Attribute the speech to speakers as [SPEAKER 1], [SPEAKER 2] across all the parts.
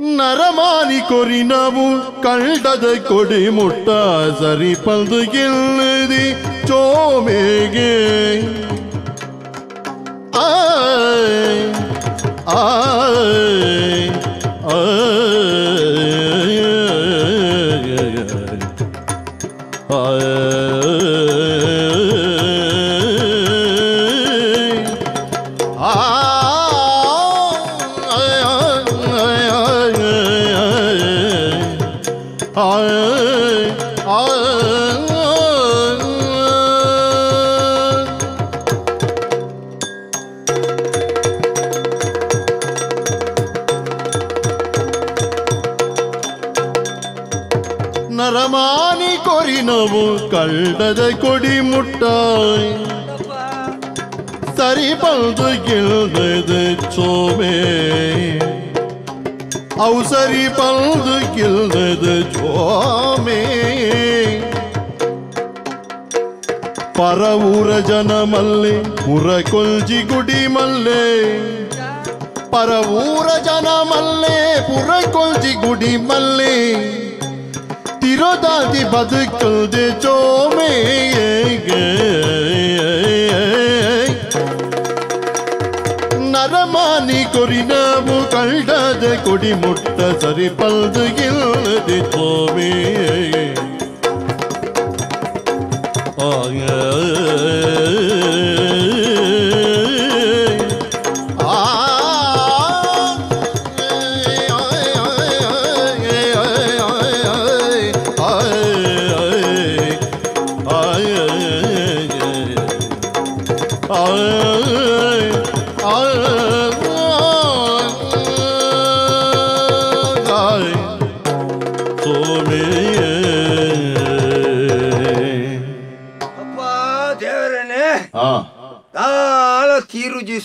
[SPEAKER 1] ನರಮಾನಿ ಕೊರಿನವು ಕಂಡದ ಕೊಡಿ ಮುಟ್ಟ ಸರಿ ಪಲ್ದು ಗೆಲ್ಲದಿ ಚೋಮೆಗೆ ಆಯ್ ಆಯ್ ನರಮಾನಿ ಕೊರಿನವು ಕಳ್ಳದ ಕೊಡಿ ಮುಟ್ಟಾಯ್ ಸರಿ ಬಂದು ಗಿಲ್ದದ ಚೋಮೆ ಅವು ಸರಿ ಬಂದು ಗಿಲ್ದದ ಚೋಮೆ ಪರವೂರ ಜನ ಮಲ್ಲೆ ಪುರ ಕೊಲ್ಜಿ ಗುಡಿ ಮಲ್ಲೆ ಪರವೂರ ಜನ ಮಲ್ಲೆ ಪುರ ಕೊಲ್ಜಿ ಗುಡಿ ಮಲ್ಲೆ ತಿರೋದಾದಿ ಬದುಕಲ್ದೆ ಚೋಮೆ ನರಮಾನಿ ಕೊರಿನವು ಕಳ್ಳದ ಕೊಡಿ ಮುಟ್ಟ ಸರಿ ಪಲ್ದು ಇಲ್ಲದೆ ಚೋಮೆ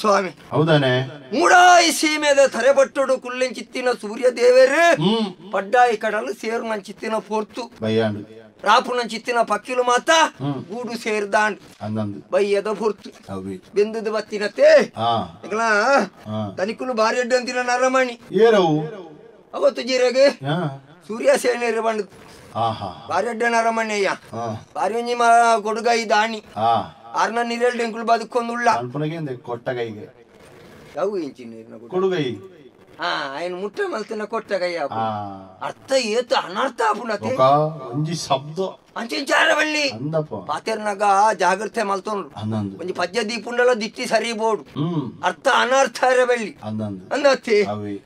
[SPEAKER 2] ಸ್ವಾಮಿ
[SPEAKER 1] ಹೌದಾನೆ
[SPEAKER 2] ಮೂಡಾಯಿ ಸೀಮೆದ ತರೆಬಟ್ಟಡು ಕುಲ್ಲೆಂಚಿತ್ತಿನ ಸೂರ್ಯ ದೇವರು ಪಡ್ಡಾಯಿ ಕಡಲು ಸೇರು ನಂಚಿತ್ತಿನ ಪೊರ್ತು
[SPEAKER 1] ಬಯ್ಯಾಂಡು
[SPEAKER 2] ರಾಪು ನಂಚಿತ್ತಿನ ಪಕ್ಕಿಲು ಮಾತ ಗೂಡು ಸೇರ್ದಾಂಡ್ ಬಯ್ಯದ ಪೊರ್ತು ಬೆಂದದ ಬತ್ತಿನತೆ ತನಿಕುಲು ಬಾರಿ ಅಡ್ಡು ಅಂತಿನ ನರಮಣಿ ಅವತ್ತು ಜೀರೆಗೆ ಸೂರ್ಯ ಸೇನೆರು ಬಂಡು ಬಾರಿ ಅಡ್ಡ ನರಮಣಿಯ ಬಾರಿ ಒಂಜಿ ಕೊಡುಗೈ ದಾಣಿ ಆರ್ನ ನೀರಲ್ಲಿ ಎಂಕುಲು ಬದುಕೊಂದುಳ್ಳ
[SPEAKER 1] ಕೊಟ್ಟಗೈಗೆ
[SPEAKER 2] ಯಾವ ಇಂಚಿ ನೀರಿನ
[SPEAKER 1] ಕೊಡುಗೈ
[SPEAKER 2] ಹಾ ఆయన ಮುಟ್ಟ ಮಲ್ತಿನ ಕೊಟ್ಟಗೈ ಅರ್ಥ ಏತು ಅನರ್ಥ ಆಪುನತೆ
[SPEAKER 1] ಒಂಜಿ ಶಬ್ದ
[SPEAKER 2] ಅಂಚಿಂಚಾರ ಬಳ್ಳಿ ಪಾತೆರ್ನಾಗ ಜಾಗ್ರತೆ ಮಲ್ತೊಂಡು ಒಂಜಿ ಪದ್ಯ ದೀಪುಂಡಲ ದಿಟ್ಟಿ ಸರಿ ಬೋಡು ಅರ್ಥ ಅನರ್ಥ ಬಳ್ಳಿ ಅಂದತ್ತಿ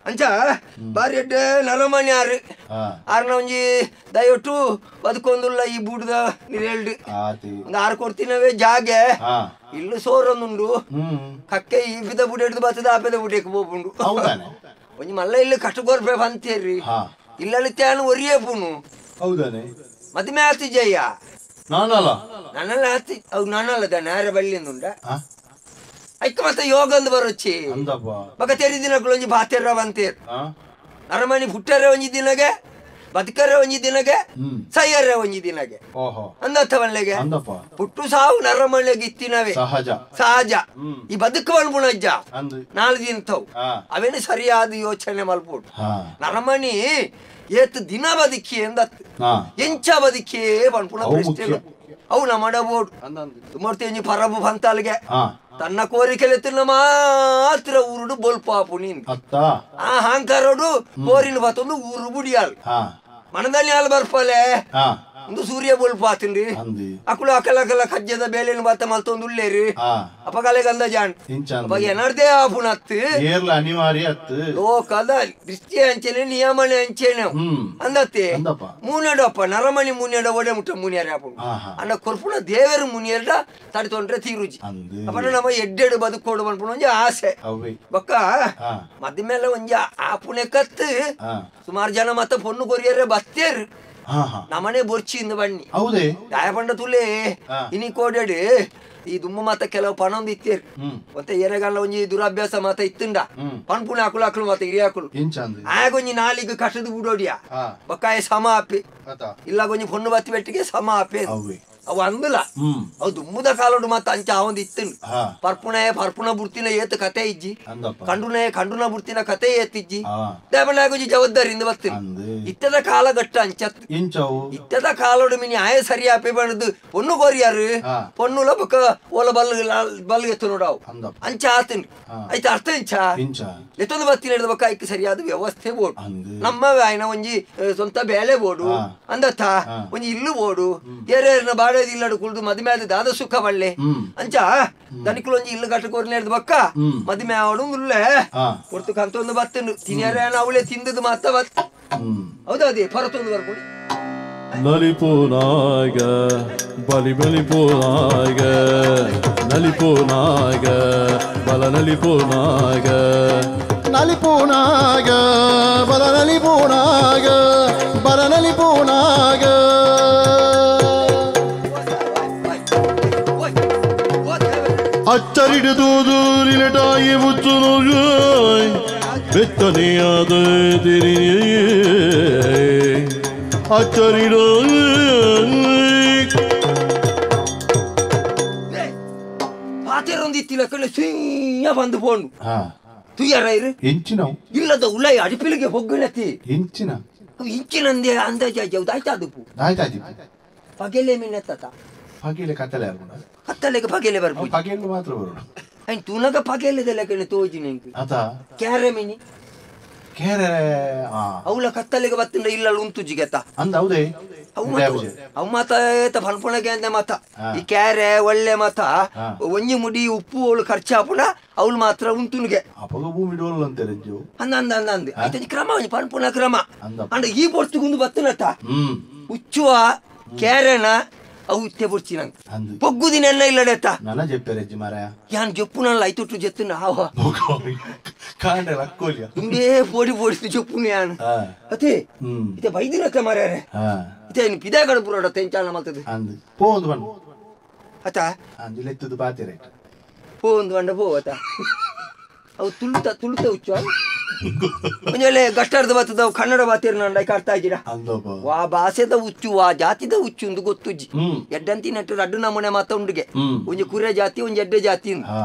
[SPEAKER 2] ಅಂಚ ಬಾರಿ ಎಡ್ಡೆ ನರಮಣಿ ಆರು ಆರ್ನ ಒಂಜಿ ದಯವಿಟ್ಟು ಬದುಕೊಂದುಲ್ಲ ಈ ಬೂಡುದ ನೀರೇಳ್ಡು ಒಂದು ಆರು ಕೊಡ್ತಿನವೇ ಜಾಗೆ ಇಲ್ಲು ಸೋರೊಂದುಂಡು ಕಕ್ಕೆ ಈ ಬಿದ ಬುಡ ಹಿಡಿದು ಬತ್ತದ ಆಪೆದ ಬುಡಕ್ಕೆ ಹೋಗುಂಡು ಒಂಜಿ ಮಲ್ಲ ಇಲ್ಲಿ ಕಟ್ಟುಕೊರ್ಪೆ ಬಂತೇರಿ ಇಲ್ಲಲ್ಲಿ ತ್ಯಾನು ಒರಿಯೇ ಪುನು
[SPEAKER 1] ಹೌದಾನೆ
[SPEAKER 2] ಮದುವೆ ಆತಿ ಜಯ್ಯ
[SPEAKER 1] ನಾನಲ್ಲ
[SPEAKER 2] ನನ್ನಲ್ಲ ಆತಿ ಅವು ನಾನಲ್ಲ ದಾನೆ ಯಾರ ಬಳ್ಳಿಂದುಂಡ ಐಕ ಮತ್ತೆ ಯೋಗ ಅಂದ್ ಬರೋಚ್ಚಿ ಬಕ ತೆರಿ ದಿನಗಳು ಒಂಜಿ ಬಾತೆರ ಬಂತೇರ್ ಅರಮನೆ ಪುಟ್ಟರೆ ಒಂಜಿ ದಿನಗೆ ಬದುಕರೆ ಒಂಜಿ ದಿನಗೆ ಸೈಯರೆ ಒಂಜಿ ದಿನಗೆ ಅಂದತ್ತ ಬಲ್ಲೆಗೆ ಪುಟ್ಟು ಸಾವು ನರಮನೆಗೆ ಇತ್ತಿನವೇ
[SPEAKER 1] ಸಹಜ
[SPEAKER 2] ಸಹಜ ಈ ಬದುಕು ಅನ್ಪುಣಜ್ಜ ನಾಲ್ಕು ದಿನತವು ಅವೇನು ಸರಿಯಾದ ಯೋಚನೆ ಮಲ್ಪೋಡು ನರಮಣಿ ಏತ್ ದಿನ ಬದುಕಿ ಎಂದತ್ತು ಎಂಚ ಬದುಕಿ ಪನ್ಪುಣ ಪ್ರಶ್ನೆ ಅವು ನಮ್ಮಡಬೋಡು ತುಮರ್ತಿ ಒಂಜಿ ಪರಬು ಪಂತಾಲ್ಗೆ ತನ್ನ ಕೋರಿಕೆಲೆತ್ತಿನ ಮಾತ್ರ ಊರುಡು ಬೊಲ್ಪಾಪು ನೀನು ಆ ಹಾಂಕಾರೋಡು ಕೋರಿನ ಬತ್ತೊಂದು ಊರು ಬುಡಿಯಾಲ್ ಮನದಲ್ಲಿ ಹಾಲು ಬರ್ಪಲೆ ಒಂದು ಸೂರ್ಯ ಬೊಲ್ಪಾತಿನ್ರಿ ಅಕುಲು ಅಕಲ ಅಕಲ ಕಜ್ಜದ ಬೇಲೆನು ಬಾತ ಮಲ್ತೊಂದು ಉಳ್ಳೇರಿ ಅಪಗಲೆ ಗಂಧ ಜಾಣ್ ಅಪ್ಪ ಏನರ್ದೇ ಆಪುನತ್ತು
[SPEAKER 1] ಅನಿವಾರ್ಯ
[SPEAKER 2] ಲೋಕದ ದೃಷ್ಟಿ ಅಂಚೆನೆ ನಿಯಮನೆ ಅಂಚೆನೆ ಅಂದತ್ತೆ ಮೂನೆಡಪ್ಪ ನರಮಣಿ ಮುನಿಯಡ ಒಡೆ ಮುಟ್ಟ ಮುನಿಯರೆ ಅಪ್ಪು ಅನ್ನ ಕೊರ್ಪುಣ ದೇವರು ಮುನಿಯರ್ಡ ತಡಿತೊಂಡ್ರೆ ತೀರುಜಿ ಅಪ್ಪನ ನಮ್ಮ ಎಡ್ಡೆಡು ಬದುಕೋಡು ಪನ್ಪುಣ ಒಂಜಿ ಆಸೆ ಬೊಕ್ಕ ಮದ್ದ ಮೇಲೆ ಒಂಜಿ ಆಪುಣೆ ಕತ್ತು ಸುಮಾರು ಜನ ಮತ್ತ ಪೊಣ್ಣು ಕೊರಿಯರೆ ಬತ್ತೇರು ನಮ್ಮನೆ ಬೊರ್ಚಿಂದ ಬನ್ನಿ
[SPEAKER 1] ಹೌದೇ
[SPEAKER 2] ದಾಯಪಂಡ ತುಲೆ ಇನಿ ಕೋಡೆಡು ಈ ದುಮ್ಮ ಮಾತ ಕೆಲವು ಪಣೊಂದು ಇತ್ತೇರು ಮತ್ತೆ ಎರೆಗಲ್ಲ ಒಂಜಿ ದುರಾಭ್ಯಾಸ ಮಾತ ಇತ್ತುಂಡ ಪನ್ಪುಣ ಆಕುಲು ಆಕುಲು ಮಾತ ಹಿರಿಯಾಕುಲು ಆಗೊಂಜಿ ನಾಲಿಗೆ ಕಟ್ಟದು ಬಿಡೋಡಿಯ ಬಕ್ಕಾಯ ಸಮ ಆಪೆ ಇಲ್ಲ ಗೊಂಜಿ ಪೊಣ್ಣು ಬತ್ತಿ ಬೆಟ್ಟಿಗೆ ಸಮ ಆಪೆ ಅವು ಅಂದಲ ಅವು ದುಮ್ಮುದ ಕಾಲೋಡು ಮಾತ ಅಂಚ ಆವಂದು ಇತ್ತನು ಪರ್ಪುಣೆ ಪರ್ಪುಣ ಬುಡ್ತಿನ ಏತ್ ಕತೆ ಇಜ್ಜಿ ಕಂಡುನೆ ಕಂಡುನ ಬುಡ್ತಿನ ಕತೆ ಏತಿಜ್ಜಿ ದೇವನಾಗುಜಿ ಜವಾಬ್ದಾರಿಯಿಂದ ಬರ್ತೀನಿ ಇತ್ತದ ಕಾಲಘಟ್ಟ ಅಂಚತ್ ಇತ್ತದ ಕಾಲೋಡು ಮಿನಿ ಆಯ ಸರಿ ಆಪೆ ಬಣ್ಣದು ಪೊಣ್ಣು ಕೋರಿಯಾರು ಪೊಣ್ಣುಲ ಬೊಕ್ಕ ಓಲ ಬಲ್ ಬಲ್ಗೆ ಎತ್ತು ನೋಡವು ಅಂಚ ಆತನ್ ಆಯ್ತು ಅರ್ಥ ಇಂಚ ಎತ್ತೊಂದು ಬತ್ತಿನ ಹಿಡಿದ ಬೊಕ್ಕ ಐಕ್ ಸರಿಯಾದ ವ್ಯವಸ್ಥೆ ಬೋಡು ನಮ್ಮ ಆಯ್ನ ಒಂಜಿ ಸ್ವಂತ ಬೇಲೆ ಬೋಡು ಅಂದತ್ತ ಒಂಜಿ ಇಲ್ಲು ಬೋಡು ಏರೇರ್ನ ಬಾಡೇದು ಇಲ್ಲಡು ಕುಳ್ದು ಮದುವೆ ಆದ ದಾದ ಸುಖ ಬಳ್ಳೆ ಅಂಚ ದನಿಕುಲು ಒಂಜಿ ಇಲ್ಲು ಕಟ್ಟಕೋರ್ನ ಹಿಡಿದ ಬೊಕ್ಕ ಮದುವೆ ಆವಡು ಉಲ್ಲೆ ಕೊಡ್ತು ಕಂತೊಂದು ಬತ್ತನು ತಿನಿಯರ ಅವಳೆ ತಿಂದದ್ದು ಮಾತ ಬತ್ತ ಹೌದಾ ಅದೇ ಪರತೊಂದು ಬರ್ಕೊಡಿ
[SPEAKER 1] ನಲಿಪುನಾಗ ಬಲಿ ಬಲಿಪುನಾಗ ನಲಿಪುನಾಗ ಬಲ ನಲಿಪುನಾಗ ನಲಿಪುನಾಗ ಬಲ ನಲಿಪುನಾಗ ಬಲ ನಲಿಪುನಾಗ ಅಚ್ಚರಿಡುದೂರಿಲಟಾಯಿ ಮುಚ್ಚುನುಗಾಯ್ ಬೆತ್ತನೆಯಾದ ತಿರಿಯೇ ಅಚ್ಚರಿಡು
[SPEAKER 2] ಪಾತೆರೊಂದಿತ್ತಿಲ್ಲ ಕಣ್ಣು ಸುಯ್ಯ ಬಂದು ಪೋಂಡು ತುಯ್ಯಾರ ಇರು
[SPEAKER 3] ಎಂಚಿನ
[SPEAKER 2] ಇಲ್ಲದ ಉಲೈ ಅಡಿಪಿಲಿಗೆ ಹೊಗ್ಗಣತಿ
[SPEAKER 3] ಎಂಚಿನ
[SPEAKER 2] ಇಂಚಿನಂದೆ ಅಂದಾಜು ಆಯ್ತಾ ಅದು
[SPEAKER 3] ಆಯ್ತಾಯ್ತು
[SPEAKER 2] ಪಗೆಲೆ ಮೀನತ್ತ
[SPEAKER 3] ಪಗೆಲೆ ಕತ್ತಲೆ ಆರ್ಗುಣ
[SPEAKER 2] ಕತ್ತಲೆಗೆ ಪಗೆಲೆ ಬರ್ಬೋದು
[SPEAKER 3] ಪಗೆಲು ಮಾತ್ರ ಬರೋಣ
[SPEAKER 2] ಐನ್ ತುನಗ ಪಗೆಲೆದೆಲ್ಲ ಕಣ್ಣು ತೋಜಿ ನಂಗೆ
[SPEAKER 3] ಅತ
[SPEAKER 2] ಕ್ಯಾರೆ ಮೀನಿ
[SPEAKER 3] ಕೇರೆ
[SPEAKER 2] ಅವಳ ಕತ್ತಲೆಗೆ ಬತ್ತಿಂದ ಇಲ್ಲ ಉಂಟು ಜಿಗೆತ
[SPEAKER 3] ಅಂದ ಹೌದೇ
[SPEAKER 2] ಅವು ಮಾತ ಏತ ಪನ್ಪುಣಗೆ ಅಂದೆ ಮಾತ ಈ ಕ್ಯಾರೆ ಒಳ್ಳೆ ಮಾತ ಒಂಜಿ ಮುಡಿ ಉಪ್ಪು ಅವಳು ಖರ್ಚಾಪುಣ ಅವಳು ಮಾತ್ರ ಉಂಟುನಿಗೆ
[SPEAKER 3] ಅಪಗ ಭೂಮಿ ಡೋಲ್ ಅಂತೆ ರಜ್ಜು
[SPEAKER 2] ಅಂದ ಅಂದ ಅಂದ ಅಂದೆ ಆಯ್ತು ಕ್ರಮ ಒಂಜಿ ಪನ್ಪುಣ ಕ್ರಮ ಅಂಡ ಈ ಪೊರ್ತುಗುಂದು ಬತ್ತಿನತ್ತ ಉಚ್ಚುವ ಕ್ಯಾರೆನ ಅವು ಇತ್ತೆ ಬೊರ್ಚಿ ನಂಗೆ ಪೊಗ್ಗುದಿನ ಎನ್ನ ಇಲ್ಲಡೆತ್ತ
[SPEAKER 3] ನನ್ನ ಜೆಪ್ಪೆ ಮಾರಾಯ
[SPEAKER 2] ಯಾನ್ ಜೊಪ್ಪುನಲ್ಲ ಐತೊಟ್ಟು ಜೆತ್ತುನ ಆವ
[SPEAKER 3] ಕಾಂಡೆ ಲಕ್ಕೋಲಿಯ
[SPEAKER 2] ತುಂಬೇ ಪೋಡಿ ಪೋಡಿಸ್ತು ಜೊಪ್ಪುನ ಯಾನ್ ಅತೆ ಇತ್ತೆ ಬೈದಿರತ್ತೆ ಮಾರ್ಯಾರೆ ಇತ್ತೆ ಇನ್ನು ಪಿದೆ ಕಡೆ ಪುರಾಡ ತೆಂಚಾನ ಮಲ್ತದೆ
[SPEAKER 3] ಅಂದು ಪೋ ಒಂದು ಬಣ್ಣ
[SPEAKER 2] ಅತ
[SPEAKER 3] ಅಂದು ಲೆತ್ತದು ಬಾತೆ ರೈಟ್
[SPEAKER 2] ಪೋ ಒಂದು ಬಣ್ಣ ಪೋ ಅತ ಅವು ತುಳುತ ತುಳುತ ಉಚ್ಚು ಒಂಜೊಳ್ಳೆ ಗಟ್ಟರ್ದ ಬತ್ತದ ಕನ್ನಡ ಬಾತಿರ್ ನಂಡ ಅರ್ಥ ಆಗಿರ ವಾ ಭಾಷೆದ ಉಚ್ಚು ವಾ ಜಾತಿದ ಉಚ್ಚು ಒಂದು ಗೊತ್ತುಜ್ಜಿ ಎಡ್ಡಂತಿ ನೆಟ್ಟು ರಡ್ಡು ನಮೂನೆ ಮಾತ ಉಂಡುಗೆ ಒಂಜಿ ಕುರೆ ಜಾತಿ ಒಂಜಿ ಎಡ್ಡೆ ಜಾತಿ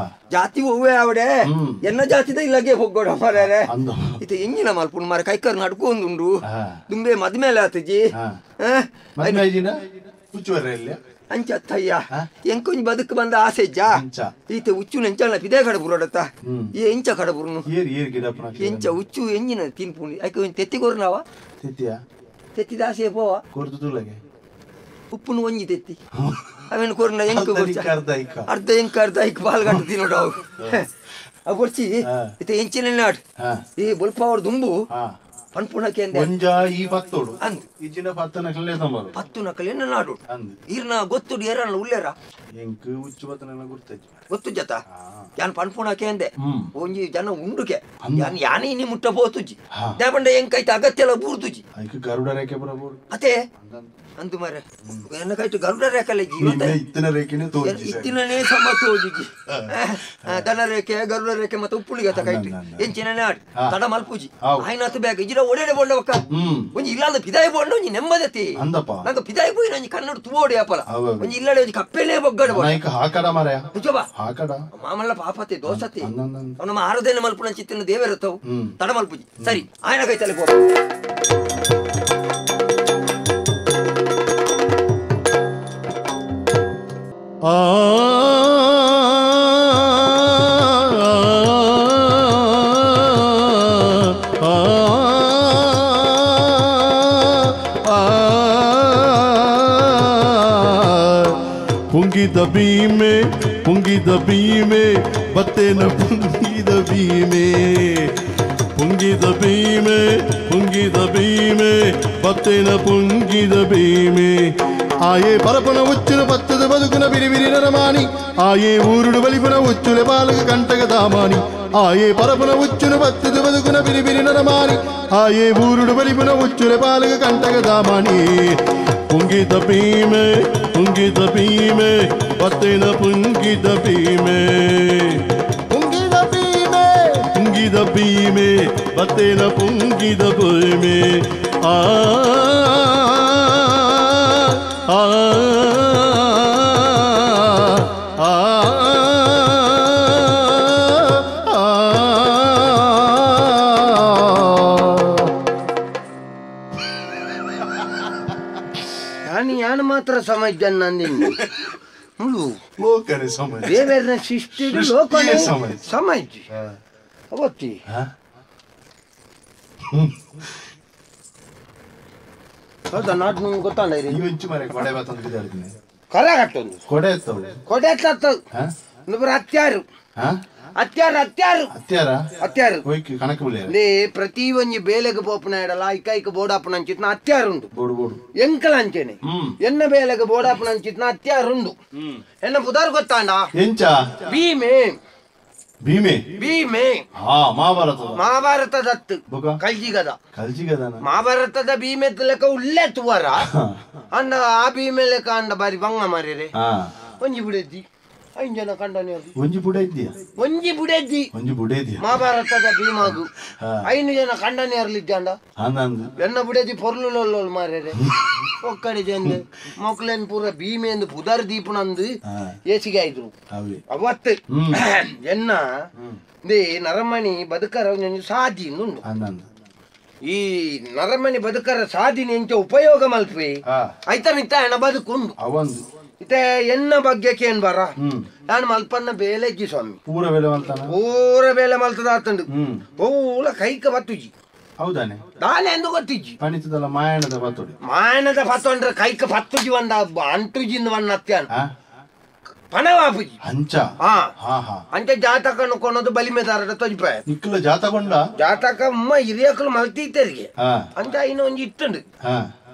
[SPEAKER 2] ಜಾತಿ ಒವ್ವೆ ಆವಡೆ ಎನ್ನ ಜಾತಿದ ಇಲ್ಲಗೆ ಹೋಗೋಡ ಮಾರ್ಯಾರೆ ಇತ್ತೆ ಎಂಜಿನ ಮಲ್ಪುಂಡು ಮಾರ ಕೈಕರ್ ನಡ್ಕೊಂದುಂಡು ದುಂಬೆ ಮದ್ಮೇಲೆ ಆತಜಿ ಅಂಚತ್ತಯ್ಯ ಎಂಕೊಂಜಿ ಬದುಕು ಬಂದ ಆಸೆ ಇಜ್ಜಾ ಈತ ಉಚ್ಚು ನೆಂಚಲ್ಲ ಪಿದೆ ಕಡ ಬುರೋಡತ್ತ ಈ ಎಂಚ ಕಡ ಬುರುನು ಎಂಚ ಉಚ್ಚು ಎಂಜಿನ ತಿನ್ಪುಣಿ ಐಕೆ ಒಂಜಿ ತೆತ್ತಿ ಕೊರ್ನಾವ ತೆತ್ತಿ ದಾಸೆ ಪೋವ ಉಪ್ಪುನು ಒಂಜಿ ತೆತ್ತಿ ಅವೇನು ಕೊರ್ನ ಎಂಕು ಅರ್ಧ ಎಂಕು ಅರ್ಧ ಐಕ್ ಪಾಲ್ಗಂಟು ತಿನ್ನೋಡು ಅವು ಅವು ಕೊರ್ಚಿ ಇತ್ತೆ ಎಂಚಿನ ನಾಡು ಈ ಬೊಲ್ಪಾವರ್ ದುಂಬು ಪನ್ಪುಣಕ್ಕೆ ಅಂದೆ
[SPEAKER 3] ಒಂಜ ಈ ಪತ್ತೋಡು ಅಂದ್ ಇಜಿನ ಪತ್ತು ನಕಲೆ ತಂಬರು
[SPEAKER 2] ಪತ್ತು ನಕಲೆ ನಾಡು ಈರ್ನ ಗೊತ್ತುಡು ಏರನ್ನ ಉಲ್ಲೇರ
[SPEAKER 3] ಎಂಕ್ ಉಚ್ಚು ಪತ್ತನ ಗುರ್ತಜ್ಜಿ
[SPEAKER 2] ಗೊತ್ತು ಜತ ಯಾನ್ ಪನ್ಪುಣಕ್ಕೆ ಅಂದೆ ಒಂಜಿ ಜನ ಉಂಡುಕೆ ಯಾನ್ ಯಾನೇ ಇನ್ನಿ ಮುಟ್ಟ ಪೋತುಜ್ಜಿ ದೇಪಂಡ ಎಂಕೈತ ಅಗತ್ಯ ಎಲ್ಲ ಬೂರ್ತುಜ್ಜಿ
[SPEAKER 3] ಐಕ್ ಗರುಡ ರೇಖೆ ಬರಬೋದು
[SPEAKER 2] ಅತೆ ಅಂದು ಮಾರೆ ಎನ್ನ ಕೈಟು ಗರುಡ ರೇಖಲ್ಲ ಜೀವಂತ
[SPEAKER 3] ಇತ್ತಿನ ರೇಖೆನೇ ತೋಜಿ
[SPEAKER 2] ಇತ್ತಿನನೇ ಸಮ ತೋಜುಜಿ ದನ ರೇಖೆ ಗರುಡ ರೇಖೆ ಮತ್ತೆ ಉಪ್ಪುಳಿಗೆ ಅತ ಕೈಟು ಎಂಚಿನ ನಾಡು ತಡ ಮಲ್ಪುಜಿ ಆಯ್ನಾತು ಬೇಗ ಇಜಿರ ಒಡೆಡೆ ಬೋಂಡ ಒಕ್ಕ ಒಂಜಿ ಇಲ್ಲಾದ ಪಿದಾಯಿ ಬೋಂಡ ಒಂಜಿ ನೆಮ್ಮದತಿ ನಂಗೆ ಪಿದಾಯಿ ಪೋಯಿ ಒಂಜಿ ಕನ್ನಡ ತುವೋಡಿ ಅಪ್ಪಲ ಒಂಜಿ ಇಲ್ಲಡೆ ಒಂಜಿ ಕಪ್ಪೆನೇ ಬೊಗ್ಗಡ
[SPEAKER 3] ಹಾಕಡ ಮಾರಾಯ
[SPEAKER 2] ನಿಜವಾ
[SPEAKER 3] ಹಾಕಡ
[SPEAKER 2] ಮಾಮಲ್ಲ ಪಾಪತೆ ದೋಸತೆ ನಮ್ಮ ಆರಾಧನೆ ಮಲ್ಪುಣ ಚಿತ್ತಿನ ದೇವರತ್ತವು ತಡ ಮಲ್ಪುಜಿ ಸರಿ ಆಯ್ನ ಕೈ ತಲೆ ಪೋ
[SPEAKER 1] ಪುಂಗಿದ ಭೀಮೆ ಪುಂಗಿದ ಭೀಮೆ ಬತ್ತೇನ ಪುಂಗಿದ ಭೀಮೆ ಪುಂಗಿದ ಭೀಮೆ ಪುಂಗಿದ ಭೀಮೆ ಬತ್ತೇನ ಪುಂಗಿದ ಭೀಮೆ ಆಯೇ ಪರಪನ ಉಚ್ಚುನ ಪತ್ತದ ಬದುಕುನ ಬಿರಿಬಿರಿ ನರಮಾನಿ ಆಯೇ ಊರುಡು ಬಲಿಪುನ ಉಚ್ಚುಲೆ ಬಾಲಕ ಕಂಟಕ ದಾಮಾನಿ ಆಯೇ ಪರಪನ ಉಚ್ಚುನ ಪತ್ತದ ಬದುಕುನ ಬಿರಿಬಿರಿ ನರಮಾನಿ ಆಯೇ ಊರುಡು ಬಲಿಪುನ ಉಚ್ಚುಲೆ ಬಾಲಕ ಕಂಟಕ ದಾಮಾನಿ ಪುಂಗಿದ ಭೀಮೆ ಪುಂಗಿದ ಭೀಮೆ ಬತ್ತೇನ ಪುಂಗಿದ ಭೀಮೆ ಪುಂಗಿದ ಭೀಮೆ ಪುಂಗಿದ ಭೀಮೆ ಬತ್ತೇನ ಪುಂಗಿದ ಭೀಮೆ ಆ ಆ.
[SPEAKER 2] ಯಾನ್ ಯಾನ್ ಮಾತ್ರ ಸಮಾಜ ನಂದಿನಿ ಮುಳು
[SPEAKER 3] ಲೋಕನೇ ಸಮಾಜ
[SPEAKER 2] ದೇವರನ ಸೃಷ್ಟಿ ಲೋಕನೇ ಸಮಾಜ ಅವತ್ತಿ ಹೌದಾ not ನಿಮ್ಗೆ ಗೊತ್ತಾಂಡ
[SPEAKER 3] ಇಂಚು ಮರೆ ಕೊಡೆ ಬತ್ತೊಂದು
[SPEAKER 2] ಕರೆ ಕಟ್ಟೊಂದು
[SPEAKER 3] ಕೊಡೆ ಎತ್ತವು
[SPEAKER 2] ಕೊಡೆ ಎತ್ತ ಇನ್ನೊಬ್ಬರು ಹತ್ಯಾರು ಹತ್ಯಾರು ಹತ್ಯಾರು
[SPEAKER 3] ಹತ್ಯಾರ
[SPEAKER 2] ಹತ್ಯಾರು
[SPEAKER 3] ಕಣಕ
[SPEAKER 2] ಲೇ ಪ್ರತಿ ಒಂಜಿ ಬೇಲೆಗೆ ಪೋಪುನ ಇಡಲ ಐಕೈಕ ಬೋಡಾಪುನ ಅಂಚಿತ್ನ ಹತ್ಯಾರುಂಡು
[SPEAKER 3] ಬೋಡು ಬೋಡು
[SPEAKER 2] ಎಂಕಲ ಅಂಚೆನೆ ಎನ್ನ ಬೇಲೆಗೆ ಬೋಡಾಪುನ ಅಂಚಿತ್ನ ಹತ್ಯಾರುಂಡು ಎನ್ನ ಬುದಾರ್ ಗೊತ್ತಾಂಡ
[SPEAKER 3] ಎಂಚ
[SPEAKER 2] ಭೀಮೆ
[SPEAKER 3] ಭೀಮೆ
[SPEAKER 2] ಭೀಮೆ
[SPEAKER 3] ಹಾ ಮಹಾಭಾರತ
[SPEAKER 2] ಮಹಾಭಾರತದತ್ತು ಕಲ್ಜಿಗದ
[SPEAKER 3] ಕಲ್ಜಿಗದ
[SPEAKER 2] ಮಹಾಭಾರತದ ಭೀಮೆ ಲೆಕ್ಕ ಉಲ್ಲೆ ತುವರ ಅಂಡ ಆ ಭೀಮೆ ಲೆಕ್ಕ ಅಂಡ ಬಾರಿ ಬಂಗ ಮಾರೇರೆ ಒಂಜಿ ಬಿಡೆದ್ದಿ ಐದು ಜನ ಕಂಡನೆ
[SPEAKER 3] ಒಂಜಿ ಬುಡ ಇದ್ದೀಯ
[SPEAKER 2] ಒಂಜಿ ಬುಡೆದ್ದಿ
[SPEAKER 3] ಒಂಜಿ ಬುಡೆದ್ದಿ
[SPEAKER 2] ಮಹಾಭಾರತದ ಭೀಮಾಗು ಐನು ಜನ ಕಂಡನೆ ಅರ್ಲಿದ್ದ ಎನ್ನ ಬುಡೆದಿ ಪೊರ್ಲು ಮಾರೇರೆ ಒಕ್ಕಡೆ ಜನ ಮೊಕ್ಲೇನ್ ಪೂರ ಭೀಮೆ ಎಂದು ಪುದರ್ ದೀಪನಂದು ಏಸಿಗೆ ಆಯ್ತು ಅವತ್ತು ಎನ್ನ they ನರಮಣಿ ಬದುಕರ ಸಾಧಿ ಉಂಡು ಈ ನರಮಣಿ ಬದುಕರ ಸಾಧಿನ ಎಂಚ ಉಪಯೋಗ ಮಲ್ಪಿ ಐತನಿತ್ತ ಎಣ್ಣ ಬದುಕುಂಡು ಇತ್ತೆ ಎನ್ನ ಬಗ್ಗೆ ಕೇನ್ ಬರ ನಾನು ಮಲ್ಪನ್ನ ಬೇಲೆಜ್ಜಿ ಸ್ವಾಮಿ
[SPEAKER 3] ಪೂರ ಬೇಲೆ ಮಲ್ತಾನ
[SPEAKER 2] ಪೂರ ಬೇಲೆ ಮಲ್ತದ ಆತಂಡು ಪೂರ ಕೈಕ ಬತ್ತುಜಿ
[SPEAKER 3] ಹೌದಾನೆ
[SPEAKER 2] ದಾನೆ ಎಂದು ಗೊತ್ತಿಜ್ಜಿ
[SPEAKER 3] ಪಣಿತದಲ್ಲ ಮಾಯಣದ ಪತ್ತೊಡಿ
[SPEAKER 2] ಮಾಯಣದ ಪತ್ತೊಂಡ್ರೆ ಕೈಕ ಪತ್ತುಜಿ ಒಂದ ಅಂಟುಜಿಂದ ಒಂದ ಅತ್ಯಾನ ಪಣವಾಪುಜಿ
[SPEAKER 3] ಅಂಚ
[SPEAKER 2] ಹಾ ಅಂಚ ಜಾತಕ ಕೊನೋದು ಬಲಿಮೆದಾರಡ ತೊಜಿಪಾಯ
[SPEAKER 3] ನಿಕ್ಕಲ ಜಾತಕೊಂಡ
[SPEAKER 2] ಜಾತಕ ಅಮ್ಮ ಹಿರಿಯಕಲು ಮಲ್ತೀತರಿಗೆ ಅಂಚ ಇನ್ನು ಒಂಜಿ ಇತ್ತುಂಡು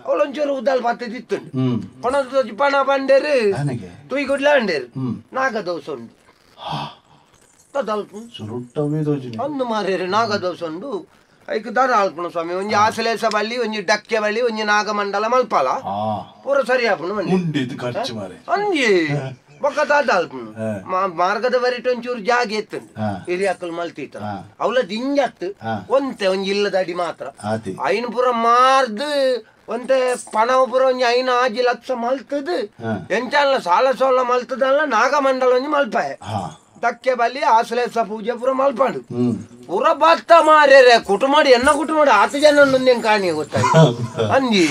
[SPEAKER 2] ಅವಳೊಂಚೂರು ಉದ್ದಾಲ್ ಪತ್ತದ ಇತ್ತುಂಡು ಕೊನೋದು ತೊಜಿ ಪಣ ಬಂಡೇರು ತುಯ್ ಗುಡ್ಲ ಅಂಡೇರು ನಾಗದೋಸ ಉಂಡು ಅಂದು ಮಾರೇರು ನಾಗದೋಸ ಉಂಡು ಐಕ್ ದಾರ ಆಲ್ಪಣ ಸ್ವಾಮಿ ಒಂಜಿ ಆಸಲೇಸ ಬಲ್ಲಿ ಒಂಜಿ ಡಕ್ಕೆ ಬಲ್ಲಿ ಒಂಜಿ ನಾಗಮಂಡಲ ಮಲ್ಪಾಲ ಪೂರ ಸರಿ ಆಪಣ ಅಂಜಿ ಬೊಕ್ಕ ದಾದ ಆಲ್ಪಣ ಮಾರ್ಗದ ಬರಿಟ್ ಒಂಚೂರು ಜಾಗ ಎತ್ತುಂಡು ಹಿರಿಯಾಕಲು ಮಲ್ತೀತ ಅವಲ ದಿಂಜತ್ತು ಒಂತೆ ಒಂಜಿ ಇಲ್ಲದ ಅಡಿ ಮಾತ್ರ ಐನ್ ಪೂರ ಮಾರ್ದು ಒಂತೆ ಪಣವ ಪೂರ ಒಂಜಿ ಐನ ಆಜಿ ಲಕ್ಷ ಮಲ್ತದ ಎಂಚಲ್ಲ ಸಾಲ ಸೋಲ ಮಲ್ತದಲ್ಲ ನಾಗಮಂಡಲ ಒಂಜಿ ಮಲ್ಪಾಯ ಡಕ್ಕೆ ಬಲ್ಲಿ ಆಸಲೇಸ ಪೂಜೆ ಪೂರ ಮಲ್ಪಾಡು ಪೂರ ಭತ್ತ ಮಾರ್ಯಾರೆ ಕುಟುಂಬ ಎನ್ನ ಕುಟುಂಬ ಆತ ಜನ ನಂದೇನ್ ಕಾಣಿ ಗೊತ್ತಾಯ್ತು ಅಂಜಿ